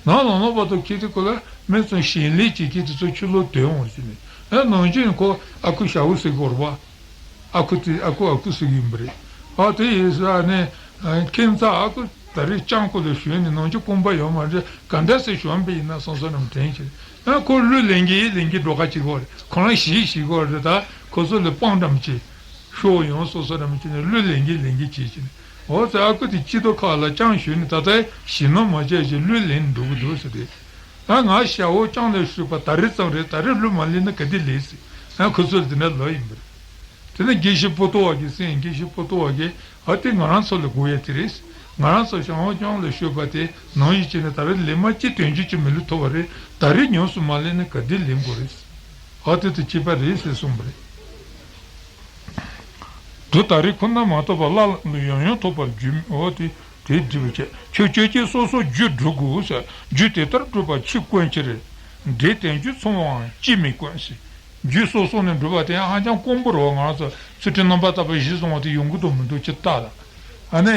ནང་ལོང་ལོང་བར་དུ་ཁྱེར་དུས་སྐབས་ལ་མི་ཚོ་ཞིང་ལས་བྱེད་མཁན་དེ་ཚོ་ཕྱི་ལོགས་ཐོན་འོང་བྱས་ནས། ཨ། ནམ་རྒྱུན་ཁོ་ཨ་ཁུ་ཞ་བོ་ཟེར་གྱི་ཡོད་རེད་བ། ཨ་ཁུ་དེ་ཨ་ཁུ་ཨ་ཁུ་ཟེར་གྱི་ཡིན་པ་རེད། ཨ། དེ་ཡིན་ཙང་ནི། ཨ། ཁྱིམ་ཚང་ཨ་ཁུ་ད་རེས་ལྕང་ཁ་ལ་ཞོན་ནས་ནམ་རྒྱུན་རྐང་པ་ཡོད་མ་རེད། ག་འདྲ་སེ་ཞོན་པ་ཡིན་ན་བསམ་བསམ་རང་དྲན་བྱས། ཨ། ཁོ་གླུ་ལེན་གྱིན་ལེན་གྱིན་འགྲོ་ཁ་བྱེད་ཀྱི་ཡོད་རེད། ཁོ་རང་ཞིག་ཞིག་གི་ཡོད་རེད། ད་ཁོ་ཚོ་ལ་དཔང་འདྲ་མོ་ཅིག་ཤོར་ཡོང་བསམ་བསམ་རང་བྱས་ནས་གླུ་ལེན་གྱིན་ལེན་གྱིན་བྱས་བྱས་ནས། འོ་ཙི། ཨ་ཁུ་དེ་སྐྱིད་སྡུག་ཁ་ལ་ལྕང་ཞོན་ནས་ད་ལྟ་ཞེད་སྣང་མ་བྱས་ཅིག་གླུ་ལེན་འགྲོ་གི་འདུག་ཟེར་ཏེ། ད་ང་ཞ་བོ་ལྕང་ལ་ཞོན་པ་ད་རེས་ཙམ་རེད། ད་རེས་གླུ་མ་ལེན་ན་ག་དུས་ལེན་ཟེར། ཨ། ཁོ་ཚོ་ལ་དེ་འདྲ་ལབ་ཡིན་པ་རེད། དེ་ནས་དགེ་བཤེས་པོ་ཏོ་བ་གིས་གསན། དགེ་བཤེས་པོ་ཏོ་བ་གིས། ཨ། དེ་ང་རང་ཚོ་ལ་དགོས་ཡ་དེ་རེད། ང་རང་ཚོ་ཞང་བོ་ལྕང་ལ་ཞོན་པ་དེ་ནམ་ཞིག་བྱས་ནས་ད་རེས་ལེན་མ་ཅི་དོན་བྱེད་ཀྱི་མི་ལུས་ཐོབ་པ་རེད། ད་རེས་ཉམས་སུ་མ་ལེན་ན་ག་དུས་ལེན་དགོས་རེད། ཨ། དེ་དང་གཅིག་པ་རེད་ཟེར་གསུངས་པ་རེད། དུ་ད་རེས་ཁོ་ན་མ་ཐོབ་པ་སླར་ཡང་ཡང་ཐོབ་པར་འགྱུར། འོ་དེ་དེ་འགྲིག་པ་བྱས། ཁྱོད་ཁྱོད་ཀྱིས་སོ་སོ་རྒྱུ་སྒྲུབ་དགོས་ཟེར། རྒྱུ་དེ་ལྟར་སྒྲུབ་པ་ཕྱིར་བསྐོར་ཕྱིར། འབྲས་དལ་འབྱོར་ཚང་བའང་ཅིས་མི་དཀོན་ཟེར། རྒྱུ་སོ་སོ་ནས་སྒྲུབ་པ་དེ་ཧ་ཅང་དཀོན་པོ་རེད་བ། ང་རང་ཚོ་ཚུལ་ཁྲིམས་རྣམ་པར་དག་པ་བཞི་བཟུང་བ་དེ་ཡོང་གི་འདུག་མི་འདུག་ཅིག་ལྟ་དང་། ཨ་ནི་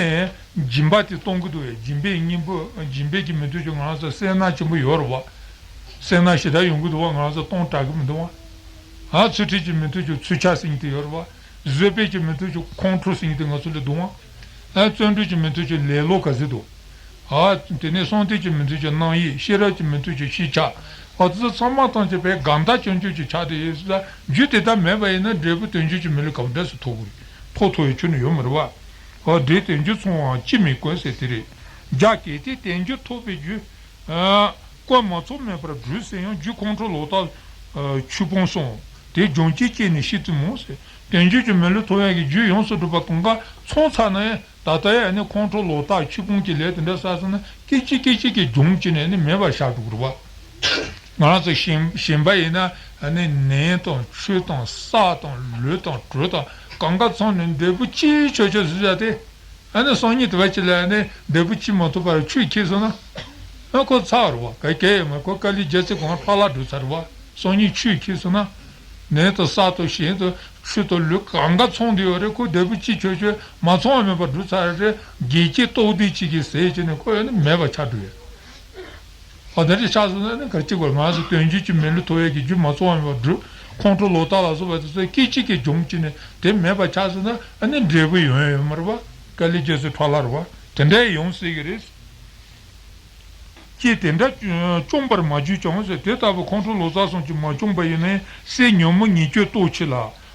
སྦྱིན་པ་དེ་གཏོང་གི་འདུག་བས། སྦྱིན་པའི་སྙིང་པོ། སྦྱིན་པའི་གི་མི་འདུག་ཅིག་ང་རང་ཚོ་སེར་སྣ་ཆེན་པོ་ཡོད་རེད་བ། སེར་སྣ་ཞེ་དྲག་ཡོང་གི་འདུག་བ། ང་རང་ཚོ་གཏོང་དྲག་གི་མི་འདུག་བ། ཨ། ཚུལ་ཁྲིམས་ཀྱི་མི་འདུག་ཅིག་ཚུལ་ཆགས་ཟེར་མཁན་དེ་ཡོད་རེད་བ། བཟོད་པའི་ཀྱི་མི་འདུག་ཅིག་ཁོང་ཁྲོ་ཟེར་མཁན་དེ་ང་ཚོ་ལ་འདུག་བ། ཨ། བརྩོན་འགྲུས་ཀྱི་མི་འདུག་ཅིག་ལེ་ལོ་ག་ཚོད་འདུག་ཨ། དེ་ནས་གསང་གཏོད་ཀྱི་མི་འདུག་ཅིག་རྣམ་གཡེང་། ཤེས་རབ་ཀྱི་མི་འདུག་ཅིག་ཤེས་བྱ། ཨ། དེ་ཚོ་ཚང་མ་ཐམས་ཅད་པའི་གང་ལྟར་སྐྱོན་བརྗོད་ཀྱི་ཆ་དེ་ཡོད་ས། རྒྱུ་དེ་ལྟར་མེད་པ་ཡིན་ན་འབྲས་བུ་དོན་བྱེད་ཀྱི་མི་ལུས་ག་འདྲ་སེ་ཐོབ་དགོས་རེད། ཐོབ་ཐུབ་ཡ་ཁྱོན་ནས་ཡོད་མ་རེད་བ། ཨ། འབྲས་དལ་འབྱོར་ཚང་བའང་ཅིས་མི་དཀོན་ཟེར་དེ་རེད། རྒྱུ་གལ་ཏེ་དལ་འབྱོར་ཐོབ་པའི་རྒྱུ། ཨ། བཀོད་མ་ཚོམ་མེད་པར་སྒྲུབ་ཟེར་ཡང་རྒྱུ་ཁོང་ཁྲོ་ལོག་ལྟ། ཨ། ཆོས་སྤོང་གསུམ། དེ་སྦྱོང་བྱེད་ཅིས་ནི་ཤེས་ཚུལ་སྨོ་ཟེར། དོན་བྱེད་ཀྱི་མི་ལུས་ཐོབ་ཡག་གི་རྒྱུ་ཡོངས་སུ་གྲུབ་པ་གང་ག་ཚང་ཚར་ན། ད་ལྟ་ཡང་ནི་ཁོང་ཁྲོ་ལོག་ལྟ་ཆོས་སྤོང་གི་ལས་དེ་འདྲ་བསགས་སོང་ན་སྐད་ཅིག་སྐད་ཅིག་གིས་སྦྱོང་བྱས་ནས་ནི་མེད་པར་བཞག་འགྲོ་གི་རེད་བ། ང་རང་ཚོ་ཞིང་ཞིང་པ་ཡིན་ན་ནི་ནས་དང་ཆུ་དང་ས་དང་ལུད་དང་དྲོད་དང་གང་ག་ཚང་ནས་འབྲས་བུ་ཅིག་ཆོད་ཆོད་བཟོ་བྱ་སྟེ། ཨ་ནི་སང་ཉིན་དེ་བ་ཅིག་ལ་ཨ་ནི་འབྲས་བུ་ཅིག་མ་ཐོབ་པར་ཆུ་འཁྱེར་སོང་ན། ཨ། ཁོ་ཚར་བ་རེད་བ། ག་གེ་ཡོད་མ་རེད། ཁོ་དཀའ་ལས་བརྒྱབ་ཚེ་གང་ཕར་ལ་འགྲོ་ཚར་བ། སང་ཉིན་ཆུ་འཁྱེར་སོང་ན། ནས་དང་ས་དང་ཞིང་དང་ཆུ་དང་ལུད་གང་ག་ཚང་བསྡད་ཡོད་རེད། ཁོ་འབྲས་བུ་ཅིག་ཆོད་ཆོད་མ་ཚང་བ་མེད་པར་འགྲོ་ཚར་རེད། དགེ་སྐྱེས་རྟོག་ལྡན་ཅིག་གིས་ཟས་བྱས་ནས་ཁོ་ཡང་ནི་མེད་པར་ཆགས་འགྲོ་ཡོད། ཨ། དེ་འདྲ་ཆགས་སོང་ན་ནི་ག་རེ་བྱེད་དགོས། ང་ཚོ་དོན་བྱེད་ཀྱི་མི་ལུས་ཐོབ་ཡག་གི་རྒྱུ་མ་ཚང་བ་མེད་པར་འགྲོ། ཁོང་ཁྲོ་ལོག་ལྟ་ལ་སོགས་པ་དེ་ཚོ་སྐད་ཅིག་གིས་སྦྱོང་བྱས་ནས་དེ་མེད་པར་ཆགས་སོང་ན་ཨ་ནི་འབྲས་བུ་ཡོང་ཡ་ཡོད་མ་རེད་བ། དཀའ་ལས་བརྒྱབ་ཚེ་འཕྲོ་བརླག་རེད་བ། དེ་འདྲ་ཡོང་སྲིད་ཀྱི་རེད། ཀྱེ་དེ་འདྲ་བཅོམ་པར་མ་གྱུར་ཀྱང་ཟེར། དེ་ལྟ་བུ་ཁོང་ཁྲོ་ལོག་ལྟ་གསུམ་གྱིས་མ་བཅོམ་པ་ཡིན་ན་སྲས་ཉོན་མོངས་ཉེས་སྤྱོད་ལྟོགས་ཆེ་ལ་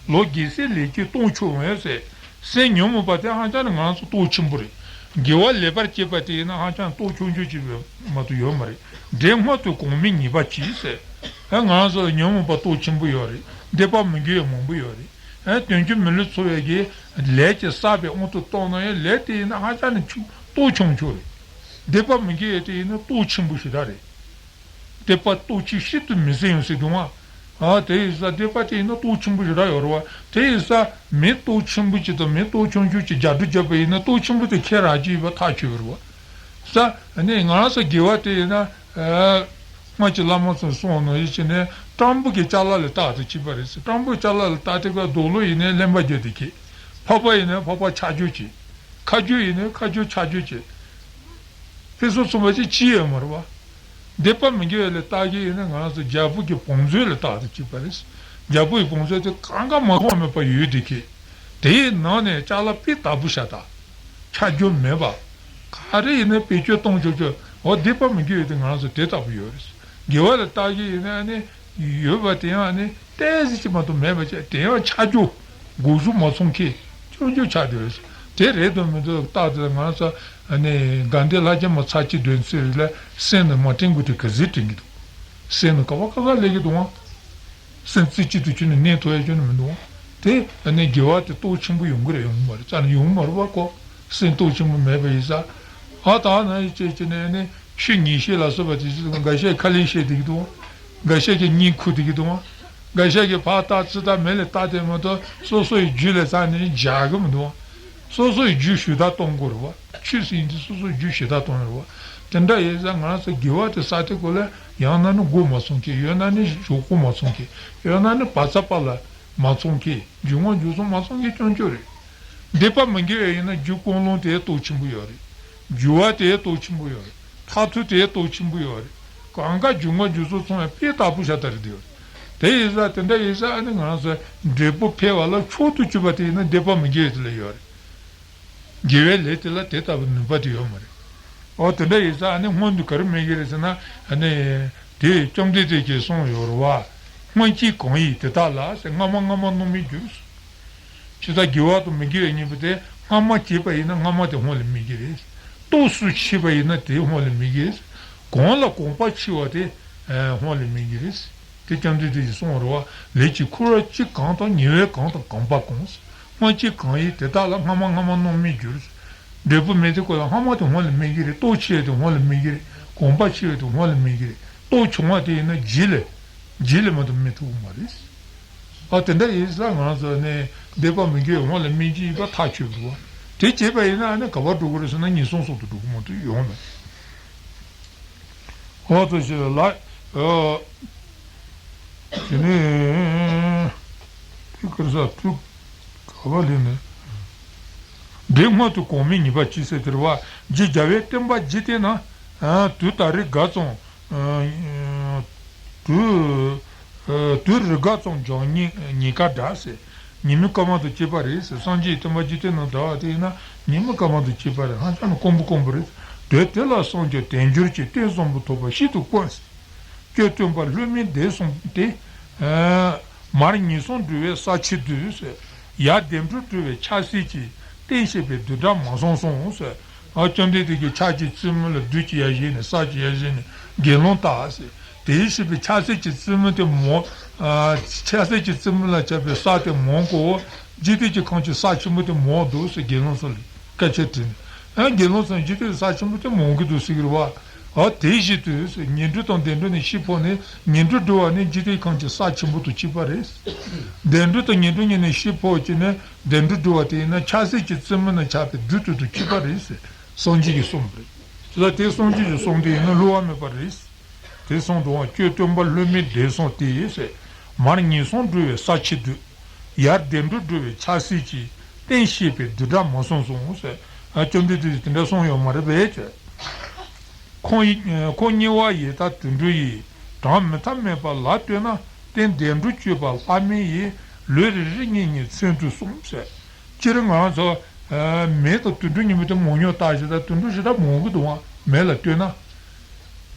ལོ་རྒས་སྲས་ལས་སྐྱེས་སྟོང་ཆུང་བས་ཟེར། སེམས་ཉོན་མོངས་པ་དེ་ཧ་ཅང་ནི་ང་རང་ཚོ་སྟོབས་ཆེན་པོ་རེད། དགེ་བ་ལེགས་པར་སྤྱད་པ་དེ་ཡིན་ན་ཧ་ཅང་སྟོབས་ཆུང་ཆུང་ཅིག་མ་གཏོགས་ཡོད་མ་རེད། འདྲེ་སྔོན་དུ་གོང་མའི་ཉེས་པ་གྱིས་ཟེར། ཨ་ང་རང་ཚོ་ལ་ཉོན་མོངས་པ་སྟོབས་ཆེན་པོ་ཡོད་རེད། སྡིག་པ་མི་དགེ་བ་མང་པོ་ཡོད་རེད། ཨ་དོན་རྐྱེན་མི་ལེགས་ཚོར་བའི་གི་ལས་ཀྱི་བསགས་པའི་དབང་དུ་བཏང་ན་ཡང་ལས་དེ་ཡིན་ན་ཧ་ཅང་ནི་ཆུང་སྟོབས་ཆུང་ཆུང་རེད། སྡིག་པ་མི་དགེ་བ་དེ་ཡིན་ན་སྟོབས་ཆེན་པོ་ཞེ་དྲག་རེད། སྡིག་པ་སྟོབས་ཆེ་ཤིན་ཏུ་མི་བཟད་ཡང་ཟེར་འདུག་ཨ། ཨ་དེ་ཡིན་ཙང་སྡིག་པ་དེ་ཡིན་ན་སྟོབས་ཆེན་པོ་ཞེ་དྲག་ཡོད་རེད་བ། དེ་ཡིན་ཙང་མི་སྟོབས་ཆེན་པོ་ཅིག་དང་མི་སྟོབས་ཆུང་ཆུང་ཅིག་རྒྱབ་དུ་བརྒྱབ་པ་ཡིན་ན་སྟོབས་ཆེན་པོ་དེ་ཁྱེར་རག་གི་ཡོད་པ་ཐག་ཆོད་ཡོད་རེད་བ། ས་ནི་ང་རང་ཚོ་དགེ་བ་དེ་ཡིན་ན། ཨ་སྔོན་གྱི་བླ་མ་ཚོས་གསུངས་ནོ་ཡིན་ཕྱིན་ནས་སྤྲང་པོ་གི་ཅ་ལག་ལ་བལྟ་དུ་བྱེད་པ་རེད་ཟེར། སྤྲང་པོའི་ཅ་ལག་ལ་བལྟ་དེ་ག་རྡོ་ལོ་ཡིན་ནའི་རློན་པ་རྒྱག་དེ་ཁྱེད། ཕག་པ་ཡིན་ནའི་ཕག་པ་ཆག་སྒྱུར་བྱེད། ཁ་རྒྱུ་ཡིན་ནའི་ཁ་རྒྱུ་ཆག་སྒྱུར་བྱེད། ཕུན་སུམ་ཚོགས་པ་ཅིག་ཅི་ཡོད་མ་རེད་བ། སྡིག་པ་མི་དགེ་བའི་ལས་བརྟག་གི་ཡིན་ན་ང་རང་ཚོ་རྒྱལ་པོ་གི་བང་མཛོད་ལ་བལྟ་དུ་བྱེད་པ་རེད། རྒྱལ་པོ་ཡི་བང་མཛོད་དེ་གང་ག་མ་གང་མེད་པ་ཡོད་དེ་ཁྱེད། དེའི་ནང་ནས་ཅ་ལག་དཔེ་ལྟ་བུ་ཤ་སྟག་ཆག་སྒྱུར་མེད་པ། ག་རེ་ཡིན་ན་བེད་སྤྱོད་གཏོང་ཆོག་ཆོག་འོ་སྡིག་པ་མི་དགེ་བའི་དེ་ང་རང་ཚོ་དེ་ལྟ་བུ་ཡོད་རེད། དགེ་བ་ལ་བལྟ་གི་ཡིན་ན་ནི་ཡོད་པ་དེ་ཡང་ནི་ཏོག་ཙམ་ཅིག་མ་གཏོགས་མེད་པ་བྱས། དེ་ཡང་ཆག་སྒྱུར་འགོག་སྲུང་མ་སོང་མཁན་སྐྱོན་བརྗོད་ཆགས་བསྡད་ཡོད། དེ་རེད་དམ་མི་འདུག་བརྟག་དེ་ང་ཚོ་ནི་དགའ་ལྡན་ལྷ་རྒྱལ་མ་ཚར་གཅིག་འདོན་ཚུལ་ལ་སེམས་ནི་མ་དྲན་དགོས་དུས་ག་ཚོད་དྲན་གྱི་འདུག་སེམས་ནི་ག་བ་ག་ག་སླེབས་ཀྱི་འདུག་ཨང་། སེམས་རྩེ་གཅིག་ཏུ་གྱུར་ནས་གནས་ཐུབ་ཡ་ཁྱོན་ནས་མི་འདུག་ཨང་། དེ་ནི་དགེ་བ་དེ་སྟོབས་ཆེན་པོ་ཡོང་གི་རེད་ཡོང་གི་མ་རེད་རྩ་ནས་ཡོང་གི་མ་རེད་བ་ཁོ། སེམས་སྟོབས་ཆེན་པོ་མེད་པ་ཡིན་ཙང་། ཨ་ད་ནི་ཡི་ཅེས་ཀྱི་ནས་ནི་ཆོས་ཉན་བཤད་ལ་སོགས་པ་དེ་ཚོ་འགའ་ཤས་ཁ་ལན་བཤད་བསྡད་ཀྱི་འདུག་འགའ་ཤས་ཀྱིས་བསྙེན་བཀུར་བསྡད་ཀྱི་འདུག་འགའ་ཤས་ཀྱིས་ཕར་བལྟ་ཚུར་བལྟ་མེད་ལ་བལྟ་དེ་མ་གཏོགས་སོ་སོ་ཡི་རྒྱུད་ལ་རྩ་ནས་འཇགས་ཀྱི་མི་འདུག་སོ་སོ་ཡི་རྒྱུད་ཞུ་དག་གཏོང་དགོས་རེད་བ། ཆོས་ཟེར་ཡིན་དུས་སོ་སོ་ཡི་རྒྱུད་ཞུ་དག་གཏོང་རེད་བ། དེ་འདྲ་ཡིན་ཙང་ང་རང་ཚོ་དགེ་བ་དེ་བསགས་དེ་སྐོར་ལ་ཡང་ན་ནི་མགོ་མ་ཚོམ་གི། ཡང་ན་ནི་ཞོག་ཁོག་མ་ཚོམ་གི། ཡང་ན་ནི་བག་ཚ་བག་ལ་མ་ཚོམ་གི། འཇུག་ངོགས་འཇུག་ཚོམ་མ་ཚོམ་གི་སྐྱོན་བརྗོད་རེད། སྡིག་པ་མི་དགེ་བ་ཡིན་ན་རྒྱུ་ཀུན་སློང་དེ་སྟོབས་ཆེན་པོ་ཡོད་རེད། འགྱུར་བ་དེ་སྟོབས་ཆེན་པོ་ཡོད་རེད། མཐར་ཐུག་དེ་སྟོབས་ཆེན་པོ་ཡོད་རེད། གང་ག་འཇུག་ངོགས་འཇུག་ཚོམ་ཚང་བའི་དཔེ་ལྟ་བུ་ཤ་སྟག་རེད་དེ་ཡོད་རེད། དེ་ཡིན་ཙང་དེ་འདྲ་ཡིན་ཙང་ཨ་ནི་ང་རང་ཚོ་འབྲས་བུ་འཕེལ་བ་ལ་མཆོག་ཏུ་གྱུར་པ་དེ་ཡིན་ན་སྡིག་པ་མི་དགེ་བ་དེ་ལ་ཡོད་རེད། དགེ་བའི་ལས་དེ་ལ་དེ་ལྟ་བུ་ནུས་པ་དེ་ཡོད་མ་རེད། འོ་དེ་འདྲ་ཡིན་ཙང་ཨ་ནི་སྔོན་དུ་ག་རེ་སྨྲས་ཀྱི་རེད་ཟེར་ན། ཨ་ནི་དེ་བཅོམ་ལྡན་འདས་ཀྱིས་གསུངས་ཡོད་རེད་བ། སྔོན་གྱི་གང་ཡིན་དེ་དག་ལ་ཟེར། སྔ་མ་སྔ་མ་སྣང་མེད་འགྱུར། ཇི་ལྟར་དགེ་བ་དང་མི་དགེ་བའི་གཉེན་པོ་དེ་སྔ་མ་བྱས་པ་ཡིན་ན་སྔ་མ་དེ་སྔོན་ལ་སྨིན་གྱི་རེད། རྟོགས་སུ་ཆེས་པ་ཡིན་ན་དེ་སྔོན་ལ་སྨིན་གྱི་རེད། གོང་ལ་གོམས་པ་ཆེ་བ་དེ་སྔོན་ལ་སྨིན་གྱི་རེད། དེ་བཅོམ་ལྡན་འདས་ཀྱིས་གསུངས་པ་རེད་བ། ལས་ཀྱི་འཁོར་བ་གཅིག་གང་དང་། ཉེ་བའི་གང་དང་གོམས་པ་གང་། སྔོན་གྱི་གང་ཡིན་དེ་དག་ལ། སྔ་མ་སྔ་མ་སྣང་མེད་འགྱུར། འབྲས་བུ་སྨིན་དུས་སྐབས་ལ་སྔ་མ་དེ་སྔོན་ལ་སྨིན་གྱི་རེད། རྟོགས་ཆེ་དེ་སྔོན་ལ་སྨིན་གྱི་རེད། གོམས་པ་ཆེ་བ་དེ་སྔོན་ལ་སྨིན་གྱི་རེད། རྟོགས་ཆུང་བ་དེ་ཡིན་ན་རྗེས་ལ་རྗེས་ལ་མ་གཏོགས་སྨིན་ཐུབ་ཀྱི་མ་རེད། ཨ་དེ་འདྲ་ཡིན་ཙང་ང་རང་ཚོ་ནི་སྡིག་པ་མི་དགེ་བ་སྔོན་ལ་སྨིན་གྱི་ཡིན་པ་ཐག་ཆོད་དགོས། དེ་བྱས་པ་ཡིན་ན་ཨ་ནི་ག་པར་འགྲོ་གི་རེད་ཟེར་ན་ངན་སོང་གསུམ་དུ་འགྲོ་གི་མ་གཏོགས་ཡོང་མེད། འོ་ཙི་ཞེས་ལ། ཨོ། དེ་ནས་དེ་ཀར་ས་དུ་ག་བ་ལས་ནས། འདྲེ་སྔོན་དུ་གོང་མའི་ཉེས་པ་གྱིས་ཟེར་དེ་རེད་བ། རྗེ་རྒྱལ་བའི་བསྟན་པ་འཇིག་རྟེན་ན། ཨ་དུས་ད་རེས་འགའ་ཙམ། ཨ་དུས། ཨ་དུས་རེས་འགའ་ཙམ་འབྱུང་ཉེན་ཉེན་ཁ་འདྲ་ཟེར། ཉིན་མོའི་སྐར་མ་དང་བཅས་པ་རེད་ཟེར། སངས་རྒྱས་ཀྱི་བསྟན་པ་འཇིག་རྟེན་ན་དར་བ་དེ་ཡིན་ན་ཉིན་མོའི་སྐར་མ་དང་བཅས་པ་རེད། ཧ་ཅང་ནི་དཀོན་པོ་དཀོན་པོ་རེད། དུས་དེ་ལ་སངས་རྒྱས་དལ་འབྱོར་གྱིས། རྟེན་བཟང་པོ་ཐོབ་པ་ཤིན་ཏུ་དཀོན་ཟེར། སྐྱོན་སྟོན་པ་ལྷོད་མེད་འདས་སོང་སྟེ། ཨ་མར་ངན་སོང་འགྲོ་བའི་ས་ཕྱེད་དུ་ཟེར། ཡར་བདེ་འགྲོར་འགྲོ་བའི་ཕྱག་སེལ་གྱིས། རྟེན་བཤད་པའི་བདུད་དགྲ་མ་སངས་སོང་ཟེར། ཨ་བཅོམ་ལྡན་འདས་ཀྱིས་ཕྱག་གི་རྩེ་མོ་ལ་བདུད་ཀྱི་ཡ་བཞེས་ནས་ས་ཀྱི་ཡ་བཞེས་ནས་དགེ་སློང་བཏགས་ཟེར། དེའི་ཕྱིར་པའི་ཕྱག་སེལ་གྱི་རྩེ་མོ་དེ་མོ། ཨ་ཕྱག་སེལ་གྱི་རྩེ་མོ་ལ་བྱ་བའི་ས་དེ་མོ་གོ། འཇིག་རྟེན་གྱི་ཁམས་ཀྱི་ས་ཆེན་པོ་དེ་མོ་འདུག་ཟེར། དགེ་སློང་ཚོ་ལ་སྐད་ཆ་དྲིས་ནས། ཨ་དགེ་སློང་ཚོ་འཇིག་རྟེན་གྱི་ས་ཆེན་པོ་དེ་མོ་གི་འདུག་ཟེར་གི་རེད་བ། ཨ་དེ་བཞིན་དུ་ཟེར། ངན་འགྲོ་དང་བདེ་འགྲོ་ནས་ཤི་འཕོས་ནས་ངན་འགྲོར་འགྲོ་བ་ནི་འཇིག་རྟེན་ཁམས་ཀྱི་ས་ཆེན་པོ་དང་གཅིག་པ་རེད། བདེ་འགྲོ་དང་ངན་འགྲོ་གཉིས་ནས་ཤི་འཕོས་ཀྱི་ནས་བདེ་འགྲོར་འགྲོ་བ་དེ་ཡིན་ན་ཕྱག་སེལ་གྱི་རྩེ་མོ་ན་ཆགས་པའི་བདུད་དེ་དང་གཅིག་པ་རེད་ཟེར། སངས་རྒྱས་ཀྱིས་གསུངས་པ་རེད། དེ་ལ་དེ་སངས་རྒྱས་ཀྱིས་གསུངས་དེ་ཡིན་ན་བསླུ་བ་མེད་པ་རེད། དེ་གསུངས་འདུག་བ། སྐྱོན་སྟོན་པ་ལྷོད་མེད་འདས་སོང་སྟེ་ཟེར། མར་ངན་སོང་འགྲོ་བའི་ས་ཕྱེད་དུ། ཡར་བདེ་འགྲོར་འགྲོ་བའི་ཕྱག་སེལ་གྱིས། རྟེན་བཤད་པའི་བདུད་དགྲ་མ་སངས་སོང་ཟེར། ཨ་བཅོམ་ལྡན་འདས་ཀྱིས་དེ་འདྲ་གསུངས་ཡོད་མ་རེད་པས་ཀྱེ། ཁོང་ཡི་ཁོང་ཉེ་བ་ཡི་དྭགས་དུད་འགྲོ་ཡིས། གྲངས་མི་ཐབས་མེད་པ་ལ་ལྟོས་ན། རྟེན་བདེ་འགྲོར་སྤྱོད་པ་ལྷ་མིན་ཡིན། ལུས་རེ་རེ་གཉིས་གཉིས་མཚོན་དུ་གསུངས་ཟེར། སྤྱིར་ང་རང་ཚོ་ཨ་མི་དང་དུད་འགྲོ་གཉིས་པོ་དེ་མང་ཉུང་བལྟས་ཞེ་ད་དུད་འགྲོ་ཞེ་དྲག་མང་གི་འདུག་བ། མི་ལ་ལྟོས་ན།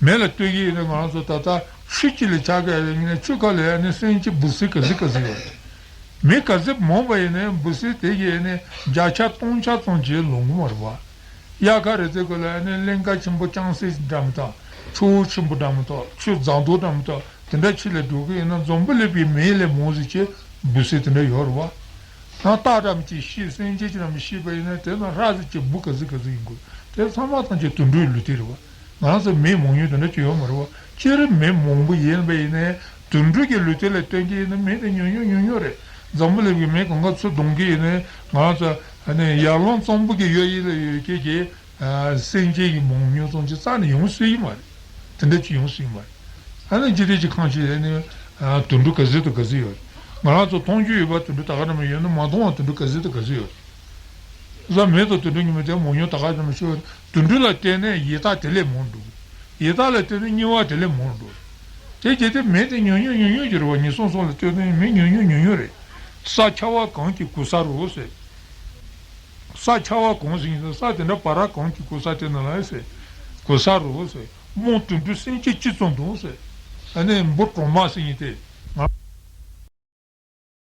མི་ལ་ལྟོས་ཀྱི་ཡིན་ན་ང་རང་ཚོ་ད་ལྟ་ཆུ་དཀྱིལ་ལ་ཆགས་ཀྱི་ཡིན་ན་ཆུ་ཁ་ལ་ཡ་ནི་སེམས་ཀྱི་འབུ་སྲིན་ག་ཟིག་ག་ཟིག་ཡོད་རེད། མི་ག་ཚོད་མང་བ་ཡིན་ནའི་འབུ་སྲིན་དེ་གི་ནི་བརྒྱ་ཆ་སྟོང་ཆ་ཙམ་གྱིས་ལོང་གི་མ་རེད་བ། དབྱར་ཁ་རེད་ཚེ་གོ་ལ་ནི་གླིང་ག་ཆེན་པོ་ལྕང་སྲེ་འདྲ་མི་འདུག་ཆུ་བོ་ཆེན་པོ་འདྲ་མི་འདུག་ཆུ་རྫ་མདོ་འདྲ་མི་འདུག་དེ་འདྲ་ཆུ་ལ་འགྲོ་གི་ཡིན་ན་འཛམ་བུ་གླིང་པའི་མི་ལས་མང་ཟིག་ཅིག་འབུ་སྲིན་དེ་འདྲ་ཡོད་རེད་བ། ཡང་སྟག་འདྲ་མི་ཅིག་ཤི་སེམས་ཅན་ཅིག་འདྲ་མི་ཤི་བ་ཡིན་ན་དེ་ན་ཧྲ་ཟིག་ཅིག་འབུ་ག་ཟིག་ག་ཟིག་ཡིན་དགོས། དེ་ཚང་མ་ཐམས་ཅད་དུད་འགྲོའི་ལུས་རྟེན་རེད་བ། ང་རང་ཚོ་མི་མང་ཉུང་དེ་འདྲ་ཅིག་ཡོད་མ་རེད་བ། སྤྱིར་མི་མང་པོ་ཡིན་པ་ཡིན་ནའི་དུད་འགྲོ་གི་ལུས་རྟེན་ལ་བརྟེན་གྱི་ཡིན་ན་མི་དེ་ཉུང་ཉུང་ཉུང་ཉུང་རེད། འཛམ་བུ་གླིང་གི་མི་གང་ག་ཚུར་བསྡོམས་ཀྱི་ཡིན་ནའི་ང་རང་ཚོ་ཨ་ནི་ཡར་ཀླུང་གཙང་པོ་གི་ཡུལ་ཡུལ་ལ་ཡོད་ཀྱི་གི་ཨ་སེམས་ཅན་གྱི་མང་ཉུང་ཙམ་ཅིག་རྩ་ནས་ཡོང་སྲིད་ཀྱི་མ་རེད། དེ་འདྲ་ཅིག་ཡོང་སྲིད་ཀྱི་མ་རེད། ཨ་ནི་ཇི་སྟེ་ཅིག་གང་ཞིག་ཨ་ནི་ཨ་དུད་འགྲོ་ག་ཚོད་དང་ག་ཚོད་ཡོད་རེད། ང་རང་ཚོ་མཐོང་རྒྱུ་ཡོད་པ་དུད་འགྲོ་ད་ག་འདྲ་མི་ཡོད་ན་མ་མཐོང་བ་དུད་འགྲོ་ག་ཚོད་དང་ག་ཚོད་ཡོད་རེད། བཟའ་མི་དང་དུད་འགྲོ་གཉིས་པོ་དེ་མང་ཉུང་ད་ག་ཙམ་ཤོད། དུད་འགྲོ་ལ་བརྟེན་ནས་ཡི་དྭགས་དེ་ལས་མང་འགྲོ། ཡི་དྭགས་ལ་བརྟེན་ནས་དམྱལ་བ་དེ་ལས་མང་འགྲོ། དེ་བྱས་ཏེ་མི་དེ་ཉུང་ཉུང་ཉུང་ཉུང་གི་རེད་བ། ཉིས་སྟོང་སོགས་ལ་ལྟོས་ན་མི་ཉུང་ཉུང་ཉུང་ཉུང་རེད། ས་ཆ་བ་གང་གི་གོ་ས་རུ་ཟེར། ས་ཆ་བ་གང་ཟེར་ཡིན་ན་ས་དེ་འདྲ་བར་གང་གི་གོ་ས་དེ་ན་ལ་ཟེར། གོ་ས་རུ་ཟེར། རྨོངས་དུད་འགྲོ་སེམས་ཅན་ཅི་ཙམ་འདུག་ཟེར། ཨ་ནི་འབུ་གྲོག་མ་ཟེར་ཡིན་ཏེ།